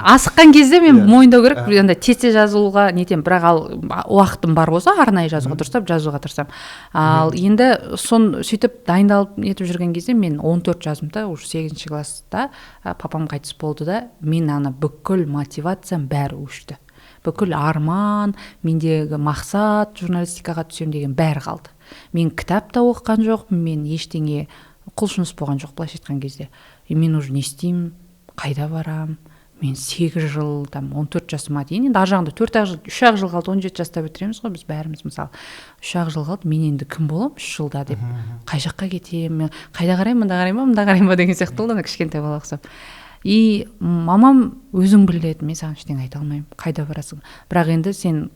S1: асыққан кезде мен мойындау керек, андай тез тез жазуға нетемін. Бірақ ал уақытым бар болса, арнайы жазуға, дұрыстап жазуға тырысамын. Ал енді сон сөйтіп дайындалып нетіп жүрген кезде, мен 14 жасымда, уже сегізінші класста папам қайтыс болды да, мен ана бүкіл мотивациям бәрі өшті. Бүкіл арман, мендегі мақсат, журналистикаға түсемін деген бәрі қалды. Мен кітап та оқыған жоқпын, мен ештеңе құлшыныс болған жоқ, былайша айтқан кезде. И мен уже не істеймін, қайда барам? Мен 8 жыл, там, 14 жасыма дейін, енді ар жағында 4-ақ жыл, 3-ақ жыл қалды, 17 жаста бітіреміз ғой біз бәріміз, мысалы, 3-ақ жыл қалды. Мен енді кім боламын 3 жылда деп, қай жаққа кетемін, мен қайда қараймын, мында қараймын ба, мында қараймын ба деген сияқты болды, ана кішкентай бала ұқсап. И мамам: «Өзің біл», – деді, «мен саған ештеңе айта алмаймын, қайда барасың». Бірақ енді сен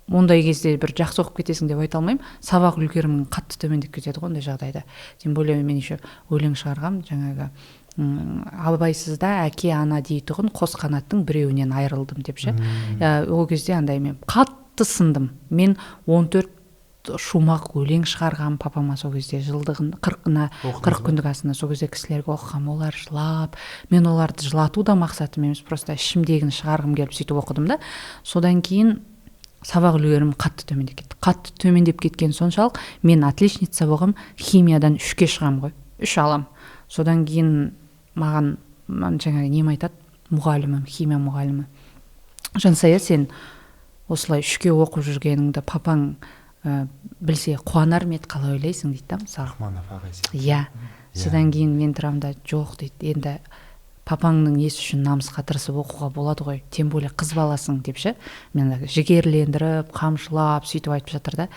S1: ондай кезде бір жақсы оқып кетесің деп айта алмаймын, сабақ үлгерімің қатты төмендеп кетеді ғой ондай жағдайда. Тем более мен еще өлең шығарғанмын, жаңағы «Абайсызда әке, ана дейтұғын қос қанаттың біреуінен айырылдым» деп ше. Ол кезде андай мен қатты сындым. Мен 14 шумақ өлең шығарғанмын папама сол кезде жылдығын, 40-ына, 40 күндік асына. Сол кезде кісілерге оқығанмын, олар жылап. Мен оларды жылату да мақсатым емес, просто ішімдегіні шығарғым келіп сөйтіп оқыдым да. Содан кейін сабақ үлгерімім қатты төмендеп кетті. Қатты төмендеп кеткен соншалық, мен отличница болғанмын, химиядан 3-ке шығамын ғой, 3 алам. Содан кейін маған жаңағы нем айтады, мұғалімім, химия мұғалімі: «Жансая, сен осылай 3-ке оқып жүргеніңді папаң білсе, қуанар ма еді, қалай ойлайсың?» – дейді да, мысалы.
S3: Рахманов ағай.
S1: Иә. Содан кейін мен тұрамын да: «Жоқ», – дейді, «енді папаңның несі үшін намысқа тырысып оқуға болады ғой, тем более қыз баласың», – деп ше. Мені жігерлендіріп, қамшылап, сөйтіп айтып жатыр да.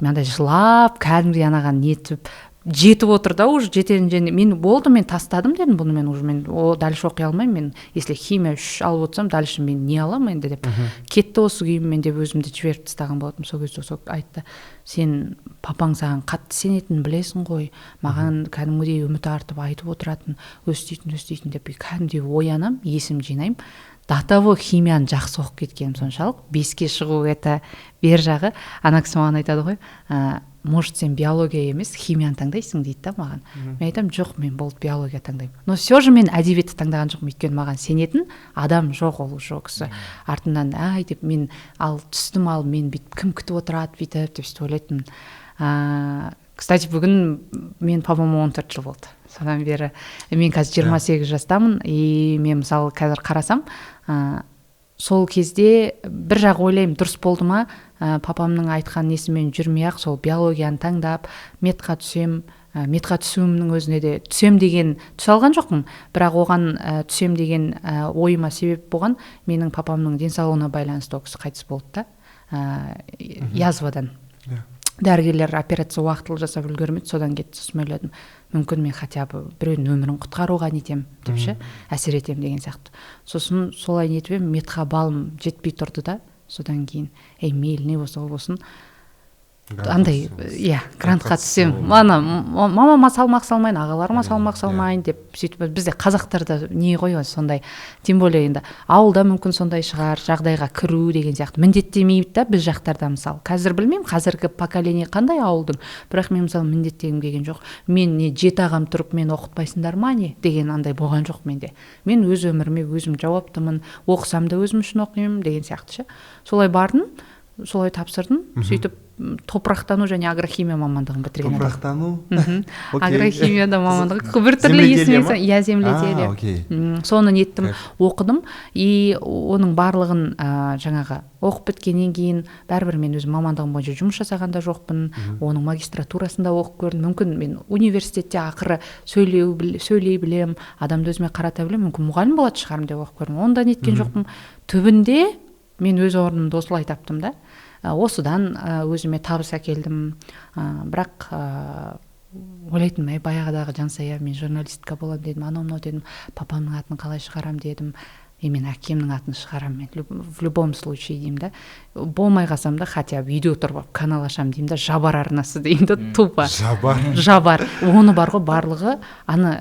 S1: Мен андай жылап, кәдімгідей анаған нетіп жетіп отыр да, уже жететін жеріне. Мен болды, мен тастадым дедім бұны, мен уже, мен о дальше оқи алмаймын, мен если химия 3 алып отырсам, дальше мен не аламын енді деп, кетті осы күйіммен деп өзімді жіберіп тастаған болатынмын. Сол кезде сол айтты: «Сен папаң саған қатты сенетінін білесің ғой, маған кәдімгідей үміт артып айтып отыратын, өстейтін, өстейтін», – деп. Кәдімгідей оянамын, есімді жинаймын. До того химияны жақсы оқып кеткенім соншалық, 5-ке шығу это бер жағы. Ана кісі маған айтады ғой: «Может, сен биология емес, химияны таңдайсың», – дейді да маған. Мен айтамын: «Жоқ, мен болды, биология таңдаймын». Но все же мен әдебиетті таңдаған жоқпын, өйткені маған сенетін адам жоқ. Ол уже ол кісі артымнан «ай» деп, мен ал түстім, ал мен бүйтіп кім күтіп отырады бүйтіп деп, сөйтіп ойлайтынмын. Кстати, бүгін мен папама 14 жыл болды. Содан бері мен қазір 28 жастамын. И мен, мысалы, қазір қарасам, Сол кезде бір жақ ойлаймын, дұрыс болды ма, папамның айтқан несімен жүрмей ақ сол биологияны таңдап медқа түсем. Медқа түсуімнің өзіне де түсем деген түсе алған жоқпын, бірақ оған түсем деген ойыма себеп болған менің папамның денсаулығына байланысты. Ол кісі қайтыс болды да, язвадан. Дәрігерлер операция уақытылы жасап үлгермеді, содан кетті. Сосын ойладым, мүмкін, мен хотя бы біреудің өмірін құтқаруға нетемін деп ше, әсер етемін деген сияқты. Сосын солай нетіп едім, медқа балым жетпей тұрды да. Содан кейін, ей, мейлі, не болса ол болсын, андай, иә, грантқа түсемін, ана мамама салмақ салмайын, ағаларыма салмақ салмайын деп. Сөйтіп, бізде қазақтарда не ғой сондай, тем более енді ауылда мүмкін сондай шығар, жағдайға кіру деген сияқты міндеттемейді да біз жақтарда. Мысалы, қазір білмеймін, қазіргі поколение қандай ауылдың, бірақ мен, мысалы, міндеттегім келген жоқ. Мен не, жеті ағам тұрып мені оқытпайсыңдар ма, не деген андай болған жоқ менде. Мен өз өміріме өзім жауаптымын, оқысам да өзім үшін оқимын деген сияқты ше. Солай бардым, солай тапсырдым. Сөйтіп топырақтану және агрохимия мамандығын бітірген.
S3: Топырақтану.
S1: Агрохимияда мамандығы біртүрлі есіме, иә, земледелие. Соны неттім, оқыдым. И оның барлығын жаңағы оқып біткеннен кейін бәрібір мен өзім мамандығым бойынша жұмыс жасаған да жоқпын. Оның магистратурасын да оқып көрдім. Мүмкін, мен университетте ақыры сөйлеу сөйлей білемін, адамды өзіме қарата білемін, мүмкін, мұғалім болатын шығармын деп оқып көрдім, оны да неткен жоқпын. Түбінде мен өз орнымды осылай таптым да, осыдан өзіме табыс әкелдім. Бірақ ойлайтынмын, әй, баяғыдағы Жансая, мен журналистка боламын дедім, анау мынау дедім, папамның атын қалай шығарамын дедім. И мен әкемнің атын шығарамын мен в любом случае деймін да. Болмай қалсам да, хотя бы үйде отырып алып канал ашамын деймін да, Жабар арнасы деймін да, тупо.
S3: Жабар.
S1: Жабар. Оны бар ғой, барлығы ана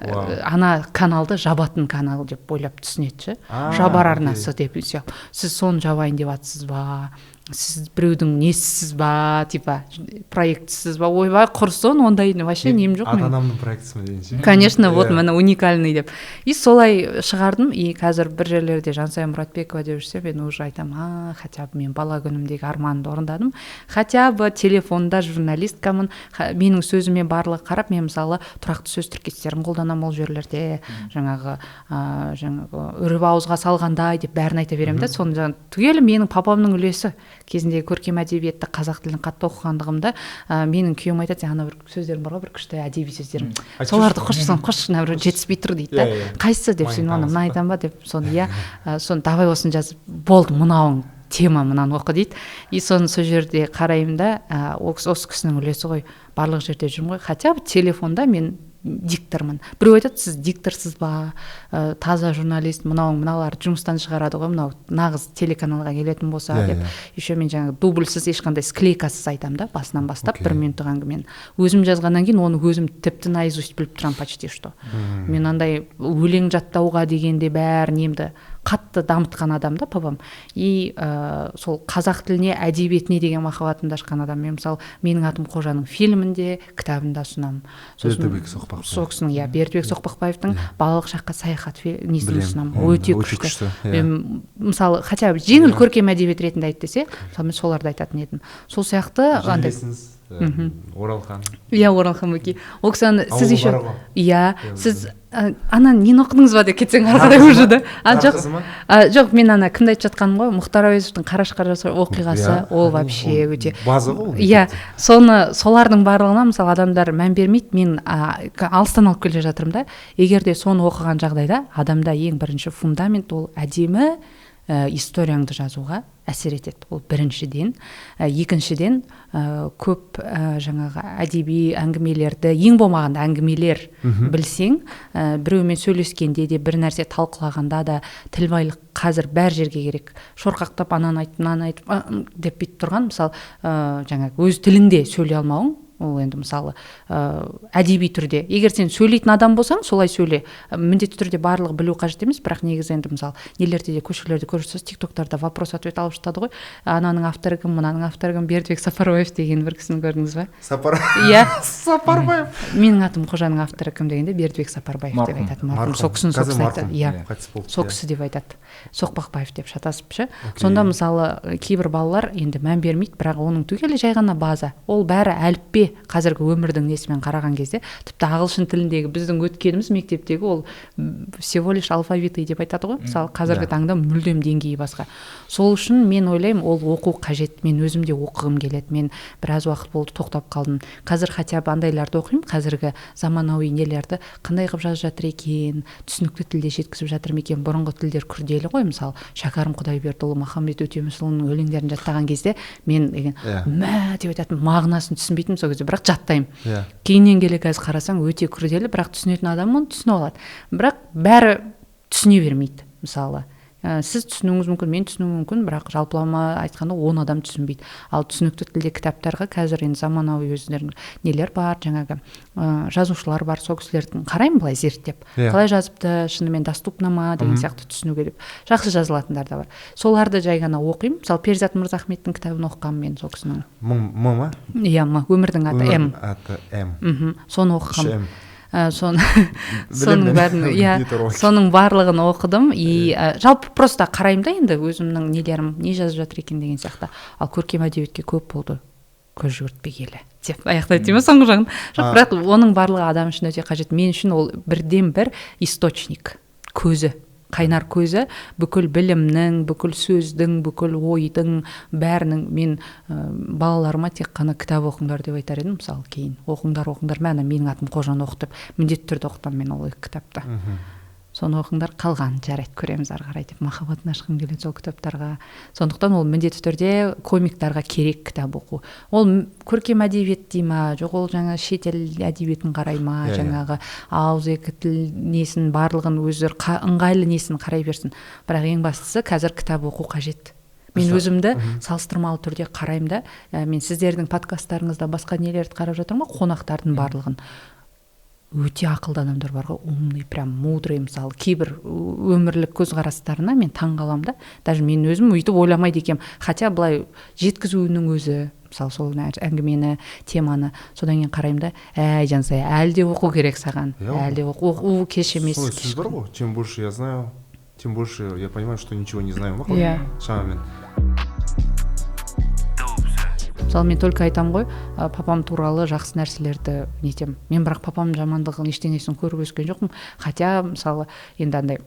S1: ана каналды жабатын канал деп ойлап түсінеді ше. Жабар арнасы деп. Сіз соны жабайын деп жатсыз ба, сіз біреудің несісіз ба, типа проектісіз ба? Ойбай, құрсын, ондай вообще нем жоқ.
S3: Ата анамның проектісі ме дегенше.
S1: Конечно, вот міне, уникальный деп. И солай шығардым. И қазір бір жерлерде Жансая Мұратбекова деп жүрсе, мен уже айтамын: а, хотя бы мен бала күнімдегі арманымды орындадым, хотя бы телефонда журналисткамын, менің сөзіме барлығы қарап. Мен, мысалы, тұрақты сөз тіркестерін қолданамын ол жерлерде, жаңағы жаңағы үріп ауызға салғандай деп бәрін айта беремін да. Соны жаңағы түгелі менің папамның үлесі. Кезіндегі көркем әдебиетті, қазақ тілін қатты оқығандығымда, менің күйеуім айтады: сен ана бір сөздерің бар ғой, бір күшті әдеби сөздерің, соларды қосшы, соны қосшы, мына бір жетіспей тұр дейді да.
S3: Иә, иә.
S1: Қайсысы деп, сен оны мына айтамын ба деп, соны, иә, соны давай, осыны жазып болды, мынауың тема, мынаны оқы дейді. И соны сол жерде қараймын да, осы кісінің үлесі ғой, барлық жерде жүрмін ғой, хотя бы телефонда мен диктормын. Біреу айтады: сіз дикторсыз ба, таза журналист, мынауың мыналарды жұмыстан шығарады ғой, мынау нағыз телеканалға келетін болса деп. Еще мен жаңағы дубльсіз, ешқандай склейкасыз айтамын да, басынан бастап. 1 минуттық әңгімені өзім жазғаннан кейін, оны өзім тіпті наизусть біліп тұрамын почти что. Мен андай өлең жаттауға дегенде бәрі немді қатты дамытқан адам да папам. И сол қазақ тіліне, әдебиетіне деген махаббатымды ашқан адам. Мен, мысалы, «Менің атым Қожаның» фильмінде, кітабында ұсынамын. Сосын
S3: Бердібек Соқпақбаев.
S1: Сол кісінің, иә, Бердібек Соқпақбаевтың «Балалық шаққа саяхат» несін
S3: Білемін.
S1: ұсынамын.
S3: Оны
S1: өте
S3: өте
S1: күшті.
S3: күшті, иә.
S1: Мен, мысалы, хотя бы жеңіл көркем әдебиет ретінде айт десе, мысалы, мен соларды айтатын едім. Сол сияқты андай.
S3: Жерлесіңіз, Оралхан.
S1: Иә, Оралхан Бөкей. Ол кісі сіз
S3: Ауылы
S1: еще
S3: бар ғой.
S1: Иә,
S3: Иә,
S1: сіз ана нені оқыдыңыз ба деп кетсең ары қарай уже да. А,
S3: Қар
S1: жоқ.
S3: қызы ма?
S1: А, жоқ, мен ана кімді айтып жатқаным ғой, Мұхтар Әуезовтің «Қараш қараш оқиғасы».
S3: Иә,
S1: ол вообще
S3: ол
S1: өте
S3: база ғой ол
S1: иә
S3: мектепте.
S1: Соны, солардың барлығына, мысалы, адамдар мән бермейді. Мен алыстан алып келе жатырмын да. Егер де соны оқыған жағдайда адамда ең бірінші фундамент, ол әдемі историяңды жазуға әсер етеді, ол біріншіден. Екіншіден, көп жаңағы әдеби әңгімелерді, ең болмағанда әңгімелер білсең, біреумен сөйлескенде де, бір нәрсе талқылағанда да тіл байлық қазір бәр жерге керек. Шорқақтап ананы айтып, мынаны айтып, деп бүйтіп тұрған, мысалы, жаңағы өз тіліңде сөйлей алмауың, ол енді, мысалы, әдеби түрде егер сен сөйлейтін адам болсаң, солай сөйле. Міндетті түрде барлығы білу қажет емес, бірақ негізі енді, мысалы, нелерде де, көшелерде көріп жүрсіз, тиктоктарда вопрос ответ алып жатады ғой, ананың авторы кім, мынаның авторы кім. Бердібек Сапарбаев деген бір кісіні көрдіңіз ба?
S3: Сапар
S1: Иә.
S3: Сапарбаев.
S1: «Менің атым Қожаның авторы кім?» дегенде, Бердібек Сапарбаев деп
S2: Марқұм.
S1: айтады. Марқұм. Сол кісіні, сол
S3: Қазір
S1: кісі айтады
S3: марқұм.
S1: Иә,
S3: қайтыс болды.
S1: Сол кісі деп айтады, Соқпақбаев деп шатасып ше. Сонда, мысалы, кейбір балалар енді мән бермейді, бірақ оның түгелі жай ғана база, ол бәрі әліппе. кезде, қазіргі өмірдің несімен қараған кезде, тіпті ағылшын тіліндегі біздің өткеніміз мектептегі ол всего лишь алфавиты деп айтады ғой. Мысалы, қазіргі таңда мүлдем деңгейі басқа. Сол үшін мен ойлаймын, ол оқу қажет. Мен өзім де оқығым келеді. Мен біраз уақыт болды, тоқтап қалдым. Қазір хотя бы андайларды оқимын, қазіргі заманауи нелерді қандай қылып жазып жатыр екен, түсінікті тілде жеткізіп жатыр ма екен. Бұрынғы тілдер күрделі ғой. Мысалы, Шәкәрім Құдайбердіұлы, Махамбет Өтемісұлының өлеңдерін жаттаған кезде мен деген мә деп айтатынмын, мағынасын түсінбейтінмін сол кезде, бірақ жаттаймын. Кейіннен келе қазір қарасаң, өте күрделі, бірақ түсінетін адам оны түсініп алады. Бірақ бәрі түсіне бермейді. Мысалы, сіз түсінуіңіз мүмкін, мен түсінуім мүмкін, бірақ жалпылама айтқанда 10 адам түсінбейді. Ал түсінікті тілде кітаптарға қазір енді заманауи өздерінің нелер бар, жаңағы жазушылар бар, сол кісілердің қараймын былай зерттеп, қалай жазыпты, шынымен доступно ма деген сияқты түсінуге деп. Жақсы жазылатындар да бар, соларды жай ғана оқимын. Мысалы, Перизат Мырзахметтің кітабын оқығанмын мен, сол кісінің.
S3: М, М ма?
S1: Иә, М, өмірдің аты М.
S3: Өмірдің аты М.
S1: Соны
S3: Үш
S1: оқығанмын.
S3: М.
S1: Соны
S3: Білемін
S1: соның
S3: мен.
S1: бәрін, иә,
S3: Не туралы.
S1: соның барлығын оқыдым. И жалпы просто қараймын да енді, өзімнің нелерім не жазып жатыр екен деген сияқты. Ал көркем әдебиетке көп болды көз жүгіртпегелі деп аяқтайды деймін соңғы жағын. Жоқ, бірақ оның барлығы адам үшін өте қажет. Мен үшін ол бірден бір источник, көзі, қайнар көзі бүкіл білімнің, бүкіл сөздің, бүкіл ойдың, бәрінің. Мен балаларыма тек қана кітап оқыңдар деп айтар едім. Мысалы, кейін оқыңдар, оқыңдар, мә, ана «Менің атым Қожаны» оқы деп міндетті түрде оқытамын мен ол екі кітапты. Соны оқыңдар, қалғанын жарайды, көреміз ары қарай деп, махаббатын ашқым келеді сол кітаптарға. Сондықтан ол міндетті түрде комиктарға керек кітап оқу. Ол көркем әдебиет дей ма, жоқ, ол жаңа шетел әдебиетін қарай ма,
S3: Иә, иә.
S1: жаңағы ауызекі тіл несін, барлығын өздері ыңғайлы несін қарай берсін, бірақ ең бастысы қазір кітап оқу қажет. Мен өзімді салыстырмалы түрде қараймын да, мен сіздердің подкасттарыңызда басқа нелерді қарап жатырмын ғой, қонақтардың барлығын. Өте ақылды адамдар бар ғой, умный, прям мудрый. Мысалы, кейбір өмірлік көзқарастарына мен таң қаламын да, даже мен өзім өйтіп ойламайды екенмін, хотя былай жеткізуінің өзі, мысалы, сол әңгімені, теманы. Содан кейін қараймын да, әй, Жансая, әлі де оқу керек саған, әлі де оқу кеш емес.
S3: Сондай
S1: Кеш.
S3: сөз бар ғой: чем больше я знаю, тем больше я понимаю, что ничего не знаю ма,
S1: Иә.
S3: шамамен.
S1: Мысалы, мен только айтамын ғой, папам туралы жақсы нәрселерді нетемін мен, бірақ папамның жамандығын, ештеңесін көріп өскен жоқпын. Хотя, мысалы, енді андай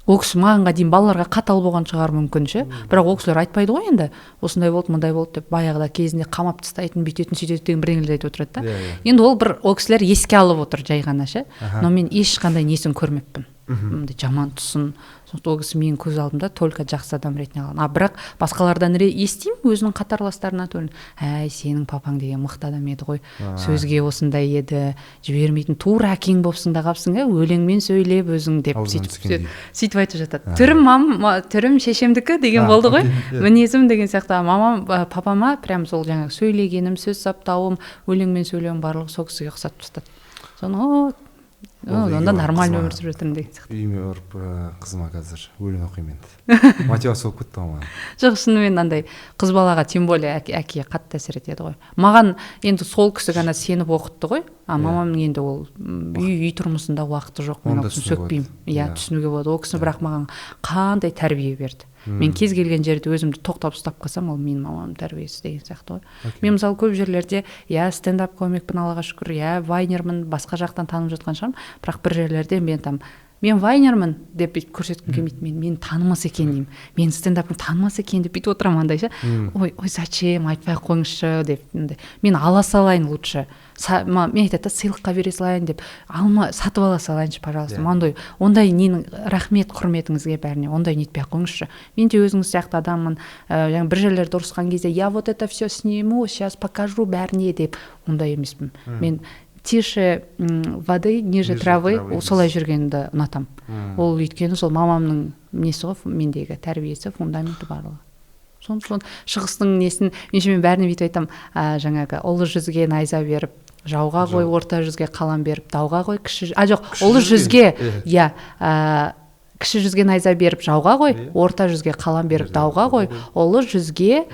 S1: ол кісі мағанға дейін балаларға қатал болған шығар мүмкін ше, бірақ ол кісілер айтпайды ғой енді, осындай болды, мындай болды деп, баяғыда кезінде қамап тастайтын, бүйтетін, сөйтетін деген бірдеңелерді айтып отырады да.
S3: Иә, иә.
S1: Енді ол бір ол кісілер еске алып отыр жай ғана ше. Но мен ешқандай несін көрмеппін, мындай жаман тұсын. Сондықтан ол кісі менің көз алдымда только жақсы адам ретінде қалған. А бірақ басқалардан естимін, өзінің қатарластарынан түгел: әй, сенің папаң деген мықты адам еді ғой, сөзге осындай еді, жібермейтін, тура әкең болыпсың да қалыпсың, иә, өлеңмен сөйлеп өзің деп.
S3: Аузынан
S1: Сөйтіп
S3: түскендей.
S1: сөйтіп айтып жатады. Түрім мам, түрім шешемдікі деген болды ғой, мінезім деген сияқты. А мамам, папама прям сол жаңағы сөйлегенім, сөз саптауым, өлеңмен сөйлеуім, барлығы сол кісіге ұқсатып тастады соны. О,
S3: Болды,
S1: онда
S3: үйге барып
S1: нормально
S3: қызыма
S1: өмір сүріп жатырмын деген сияқты.
S3: Үйіме барып, қызыма қазір өлең оқимын енді, мотивация болып кетті ғой маған.
S1: Жоқ, шынымен андай қыз балаға тем более әке қатты әсер етеді ғой. Маған енді сол кісі ғана сеніп оқытты ғой. А мамамның енді ол үй тұрмысында уақыты жоқ, мен
S3: Оны
S1: ол
S3: да
S1: кісіні
S3: түсінуге
S1: сөкпеймін.
S3: болады.
S1: Иә, түсінуге болады ол кісі. Бірақ маған қандай тәрбие берді! Мен кез келген жерде өзімді тоқтап ұстап қалсам, ол менің мамамның тәрбиесі деген сияқты ғой. Мен, мысалы, көп жерлерде, иә, стендап комикпін, Аллаға шүкір, иә, вайнермін, басқа жақтан танып жатқан шығармын, бірақ бір жерлерде мен там мен вайнермін деп бүйтіп көрсеткім келмейді. Мен мені танымаса екен деймін, мен стендапым танымаса екен деп бүйтіп отырамын андай ше. Ой, ой, зачем, айтпай ақ қойыңызшы деп. Мындай мен ала салайын лучше. Мен айтады да, сыйлыққа бере салайын деп, алма сатып ала салайыншы, пожалуйста. Мындай ондай ненің, рахмет құрметіңізге, бәріне, ондай нетпей ақ қойыңызшы, мен де өзіңіз сияқты адаммын. Жаңа бір жерлерде ұрысқан кезде я вот это все сниму, сейчас покажу бәріне деп, ондай емеспін. Мен тише воды, ниже
S3: ниже
S1: травы,
S3: травы.
S1: Ол солай жүргенді ұнатамын. Ол өйткені сол мамамның несі ғой, мендегі тәрбиесі, фундаменті, барлығы. Сон шығыстың несін мен ше, мен бәріне бүйтіп айтамын, жаңағы ұлы жүзге найза беріп жауға ғой, орта жүзге қалам беріп дауға ғой, кіші, а жоқ,
S3: Кіші
S1: ұлы
S3: жүзге,
S1: жүзге, иә, кіші жүзге найза беріп жауға ғой,
S3: Иә.
S1: орта жүзге қалам беріп
S3: Беріп
S1: дауға ғой, ұлы жүзге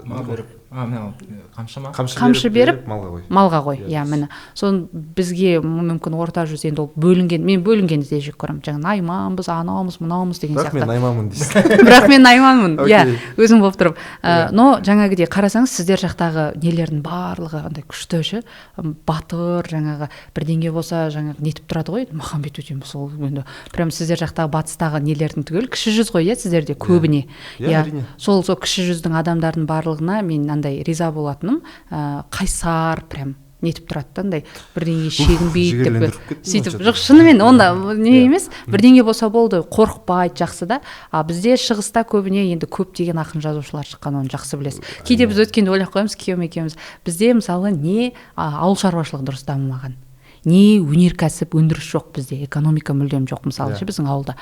S2: Мал беріп. Мынау қамшы ма?
S1: Қамшы беріп,
S3: малға қой.
S1: Малға қой, иә, міне. Соны бізге, мүмкін, орта жүз енді ол бөлінген, мен бөлінгенді де жек көремін, жаңағы найманбыз, анаумыз, мынаумыз деген
S3: Бірақ мен
S1: сияқты.
S3: найманмын дейсің.
S1: Бірақ мен найманмын, иә, өзім болып тұрып.
S3: Иә.
S1: Но жаңағыдей қарасаңыз, сіздер жақтағы нелердің барлығы андай күшті ше, батыр, жаңағы бірдеңе болса, жаңағы нетіп тұрады ғой. Махамбет Өтеміс, ол енді прям сіздер жақтағы, батыстағы нелердің түгел кіші жүз ғой, иә, сіздерде көбіне.
S3: Иә, әрине.
S1: Сол кіші жүздің адамдардың барлығына мен андай риза болатыным, қайсар, прям нетіп тұрады да, андай бірдеңеге шегінбейді деп.
S3: Жігерлендіріп кеттің ғой
S1: Сөйтіп
S3: что-то.
S1: Жоқ, шынымен онда не емес, бірдеңе болса болды, қорықпайды, жақсы да. А бізде шығыста көбіне енді көптеген ақын жазушылар шыққан, оны жақсы білесіз. Кейде біз өткенде ойлап қоямыз күйеуім екеуміз, бізде мысалы не ауыл шаруашылығы дұрыс дамымаған, не өнеркәсіп, өндіріс жоқ, бізде экономика мүлдем жоқ, мысалы, ше, біздің ауылда.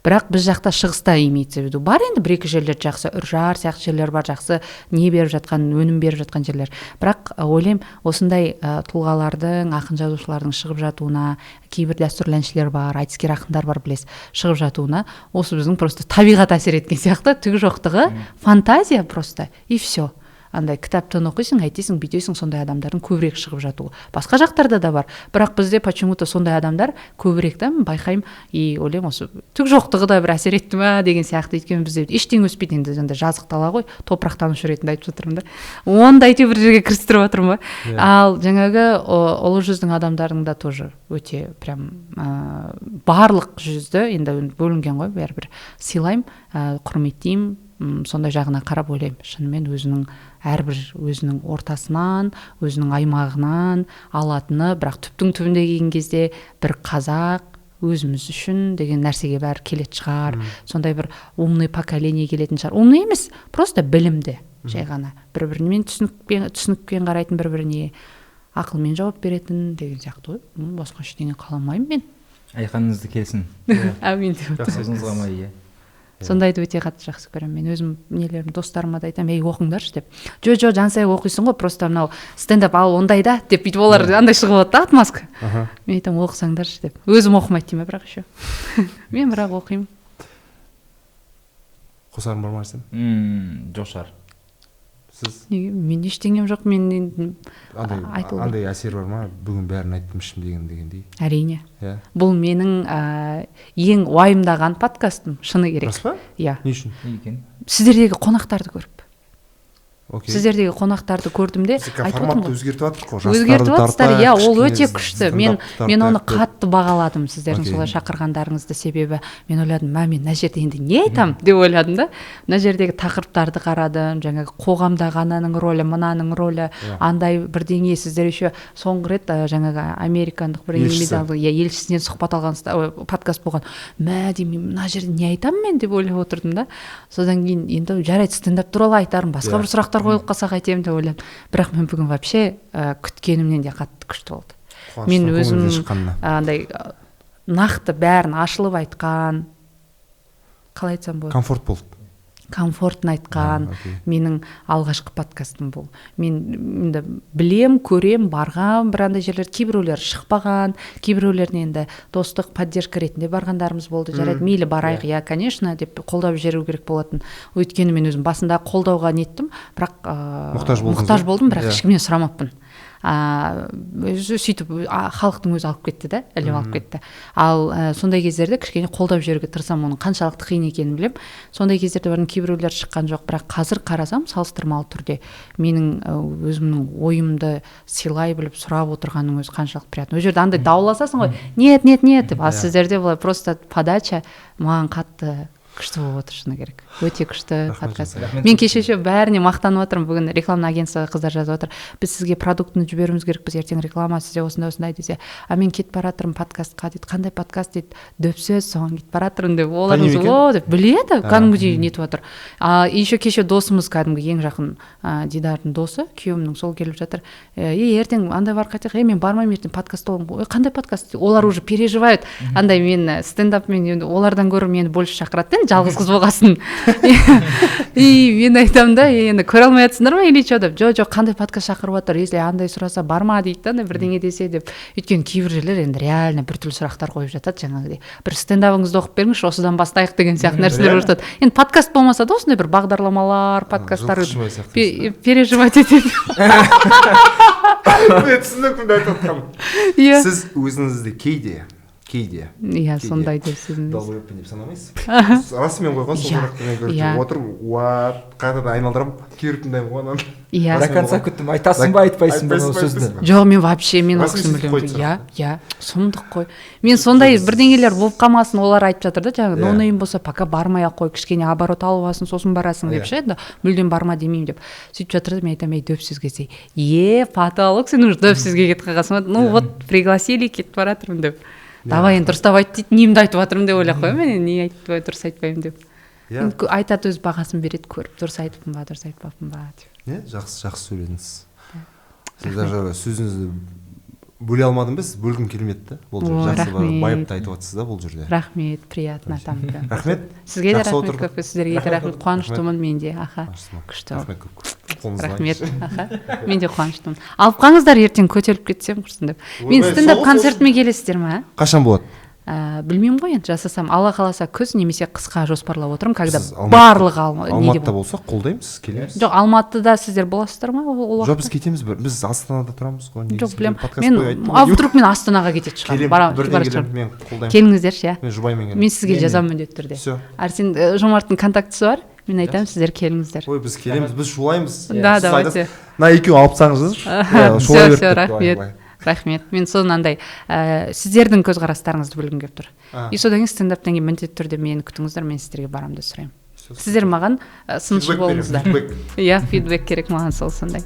S1: Бірақ біз жақта, шығыста, имеется в виду, бар енді бір екі жерлер жақсы, Үржар сияқты жерлер бар, жақсы не беріп жатқан, өнім беріп жатқан жерлер. Бірақ ойлаймын, осындай тұлғалардың, ақын жазушылардың шығып жатуына, кейбір дәстүрлі әншілер бар, айтыскер ақындар бар, білесіз, шығып жатуына осы біздің просто табиғат әсер еткен сияқты, түгі жоқтығы, фантазия просто, и все. Андай кітаптан оқисың, әйтесің, бүйтесің, сондай адамдардың көбірек шығып жатуы. Басқа жақтарда да бар, бірақ бізде почему то сондай адамдар көбірек та, байқаймын. И ойлаймын, осы түк жоқтығы да бір әсер етті ма деген сияқты, өйткені бізде ештеңе өспейді енді, андай жазық дала ғой. Топырақтанушы ретінде айтып жатырмын да, оны да әйтеуір бір жерге кірістіріп жатырмын ғой.
S3: Иә.
S1: Ал жаңағы ұлы жүздің адамдарының да тоже өте прям барлық жүзді енді бөлінген ғой, бәрібір сыйлаймын, құрметтеймін. Сондай жағына қарап ойлаймын, шынымен өзінің әрбір өзінің ортасынан, өзінің аймағынан алатыны, бірақ түптің түбінде келген кезде бір қазақ өзіміз үшін деген нәрсеге бәрі келетін шығар. Сондай бір умный поколение келетін шығар, умный емес, просто білімді, жай ғана бір бірімен түсінікпен қарайтын, бір біріне ақылмен жауап беретін деген сияқты ғой. Басқа ештеңе қаламаймын мен.
S2: Айтқаныңызды келсін.
S1: Әумин деп.
S3: Жақсы.
S2: Аузыңызға май, иә.
S1: Сондайды өте қатты жақсы көремін мен өзім. Нелерім, достарыма да айтамын: «Ей, оқыңдаршы», — деп. «Жо, жо, Жансая, оқисың ғой, просто мынау стендап ал ондай да», — деп бүйтіп олар андай шығып алады да, отмазка. Мен айтамын: «Оқысаңдаршы», — деп. Өзім оқымайды деймін, бірақ еще мен бірақ оқимын.
S3: Қосарың бар ма, Арсен?
S2: Жоқ шығар.
S3: Сіз?
S1: Неге, мен ештеңем жоқ, мен енді
S3: Андай
S1: айтылды.
S3: Андай әсер бар ма, бүгін бәрін айттым ішім дегендей?
S1: Әрине.
S3: Иә.
S1: Бұл менің ең уайымдаған подкастым, шыны керек.
S3: Рас па?
S1: Иә.
S3: Не үшін?
S2: Не екен?
S1: Сіздердегі қонақтарды көріп.
S3: Окей.
S1: Сіздердегі қонақтарды көрдім де,
S3: Біз қазір
S1: айтып отырмын
S3: форматты
S1: ғой.
S3: өзгертіп жатырмық қой.
S1: Өзгертіп
S3: Жастарды
S1: жатсыздар,
S3: тартайық,
S1: иә, ол өте
S3: кішкене
S1: күшті. Мен
S3: стендапты
S1: мен оны
S3: тартайық деп.
S1: қатты бағаладым, сіздердің солай шақырғандарыңызды. Себебі мен ойладым: мә, мен мына жерде енді не айтамын деп ойладым да. Мына жердегі тақырыптарды қарадым, жаңағы қоғамдағы ананың рөлі, мынаның рөлі, андай бірдеңе. Сіздер еще соңғы рет жаңағы американдық бір
S3: Елшісі.
S1: медалды, иә, елшісінен сұхбат алған ой, подкаст болған. Мә, деймін, мына жерде не айтамын мен деп ойлап отырдым да. Содан кейін енді жарайды, стендап туралы айтармын, басқа бір сұрақтар қойылып қалса қайтемін деп ойладым. Бірақ мен бүгін вообще күткенімнен де қатты күшті болды. Мен
S3: Қуаныштан
S1: өзім
S3: көңілден шыққанына.
S1: Андай нақты бәрін ашылып айтқан, қалай айтсам болады,
S3: Комфорт болды.
S1: Комфортно айтқан.
S3: Окей.
S1: Менің алғашқы подкастым бұл. Мен енді білем, көрем, барған бір андай жерлер, кейбіреулер шықпаған, кейбіреулеріне енді достық поддержка ретінде барғандарымыз болды. Жарайды, мейлі, барайық, иә, конечно, деп қолдап жіберу керек болатын. Өйткені мен өзім басында қолдауға неттім, бірақ
S3: Мұқтаж болдыңыз
S1: мұқтаж
S3: ба?
S1: болдым, бірақ ешкімнен сұрамаппын. Өзі сөйтіп халықтың өзі алып кетті да, іліп алып кетті. Ал сондай кездерде кішкене қолдап жіберуге тырысамын, оның қаншалықты қиын екенін білемін. Сондай кездерде барын, кейбіреулер шыққан жоқ. Бірақ қазір қарасам, салыстырмалы түрде менің өзімнің ойымды сыйлай біліп сұрап отырғанның өзі қаншалықты приятно. Ол жерде андай дауласасың ғой, нет, нет, нет деп. Ал сіздерде былай просто подача маған қатты күшті болып отыр, шыны керек, өте күшті
S3: Рахмет,
S1: подкаст.
S3: Жансая.
S1: Мен кеше еще бәріне мақтанып жатырмын. Бүгін рекламный агентство қыздар жазып жатыр: «Біз сізге продуктыны жіберуіміз керекпіз, ертең реклама сізде осындай осындай», — десе, «А мен кетіп бара жатырмын подкастқа», — дейді. «Қандай подкаст?» — дейді. «Дөп сөз, соған кетіп бара жатырмын», — деп. Олар
S3: Тани ма екен?
S1: «О» деп біледі, кәдімгідей нетіп жатыр. А еще кеше досымыз, кәдімгі ең жақын Дидардың досы, күйеуімнің, сол келіп жатыр: «Ей, ертең андай барып қайтайық». «Ей, мен бармаймын, ертең подкаст боламын». «Ой, қандай подкаст?» Олар уже переживают андай, мен стендапмен енді олардан гөрі мені больше шақырады да. енді жалғыз қыз болғасын. И мен айтамын да: «Енді көре алмай жатсыңдар ма или че?» – деп. Жоқ, жоқ, қандай подкаст шақырып жатыр, если андай сұраса, барма дейді да, андай бірдеңе десе деп. Өйткені кейбір жерлер енді реально біртүрлі сұрақтар қойып жатады, жаңағыдай бір стендабыңызды оқып беріңізші, осыдан бастайық деген сияқты нәрселер болып жатады. Енді подкаст болмаса да, осындай бір бағдарламалар, подкасттар
S3: Жылқышыбай сияқты.
S1: Переживать етеді.
S3: Мен түсіндім кімді айтып жатқанын.
S1: Иә.
S3: Сіз өзіңізді кейде
S1: Иә.
S3: Кейде.
S1: Сондай деп сезінесіз.
S3: Долбоебпін деп санамайсыз, расымен қойған сол
S1: Иә,
S3: сұрақты. Мен, короче,
S1: иә.
S3: отырып, what, қайтадан айналдырамын, кейбір тыңдаймын ғой ананы.
S1: Иә.
S2: До конца күттім, айтасың ба, айтпайсың ба
S3: Айтпайсың
S2: мынау
S3: ба,
S2: сөзді.
S3: айтпайсың ба?
S1: Жоқ, мен вообще, мен ол
S3: Расымен
S1: кісіні
S3: сөйтіп
S1: білемін.
S3: қойды.
S1: Иә, сұмдық қой. Мен сондай бірдеңелер болып қалмасын, олар айтып жатыр да жаңағы.
S3: Иә.
S1: Ноунейм болса, пока бармай ақ қой, кішкене оборот алып аласың, сосын барасың деп
S3: Иә.
S1: ше. Енді мүлдем барма демеймін деп сөйтіп жатыр да. Мен айтамын: «Ей, дөп сөзге десе, е, потолок, сен уже дөп сөзге кетіп қалғансың ба? Ну
S3: Иә.
S1: вот, пригласили, кетіп бара жатырмын», – деп. «Давай енді дұрыстап айт», – дейді. Немді айтып жатырмын деп ойлап қоямын мен, не айтпай, дұрыс айтпаймын деп.
S3: Иә.
S1: Енді айтады, өз бағасын береді, көріп, дұрыс айтыппын ба, дұрыс айтпаппын ба деп.
S3: Иә, жақсы, жақсы сөйледіңіз. Сіз даже сөзіңізді бөле алмадым ба, сіз бөлгім келмеді да бұл жерде.
S1: О,
S3: Жақсы,
S1: рахмет.
S3: байыпты айтып жатсыз да бұл жерде.
S1: Рахмет, приятно там прям.
S3: Рахмет.
S1: Сізге де
S3: Жақсы
S1: рахмет.
S3: отырдық.
S1: Көп, сіздерге де рахмет, қуаныштымын мен де, аха.
S3: Қуаныштымын.
S1: Күшті.
S3: Рахмет көп көп, қолыңызды
S1: Рахмет.
S3: алайыншы.
S1: Аха, мен де қуаныштымын. Алып қалыңыздар, ертең көтеріліп кетсем құрсын деп. Мен
S3: Ойбай,
S1: стендап
S3: сол-
S1: концертіме келесіздер ма?
S3: Қашан болады?
S1: Білмеймін ғой енді, жасасам, Алла қаласа, күз немесе қысқа жоспарлап отырмын, когда
S3: Сіз Алматы-
S1: барлығы неде
S3: Алматыда болсақ, қолдаймыз, келеміз.
S1: Жоқ, Алматыда сіздер боласыздар ма ол
S3: Жоқ, біз
S1: уақытта?
S3: кетеміз, біз Астанада тұрамыз ғой
S1: Жоқ,
S3: негізі.
S1: білемін.
S3: Подкаст
S1: Мен
S3: қой, айттым
S1: а
S3: ғой.
S1: вдруг мен Астанаға кететін шығармын.
S3: Келемін, бірден
S1: Бара
S3: келемін,
S1: шығармын.
S3: мен қолдаймын.
S1: Келіңіздерші, иә.
S3: Мен жұбайыммен келемін.
S1: Мен сізге жазамын міндетті түрде.
S3: Все.
S1: Арсен, Жомарттың контактісі бар, мен айтамын, сіздер келіңіздер.
S3: Ой, біз келеміз, біз шулаймыз.
S1: Да,
S3: Сіз
S1: давайте.
S3: айтасыз, мына екеуін алып тастаңыздаршы. Иә,
S1: Все.
S3: шулай беріп
S1: Все.
S3: деп,
S1: Рахмет.
S3: былай.
S1: Рахмет. Мен соны андай сіздердің көзқарастарыңызды білгім келіп тұр.
S3: А.
S1: И содан кейін стендаптан кейін міндетті түрде мені күтіңіздер, мен сіздерге барамын деп сұраймын.
S3: Всё.
S1: Сіздер маған сыншы
S3: Фидбэк беремін,
S1: болыңыздар.
S3: фидбэк.
S1: Иә, фидбэк керек маған, сол сондай.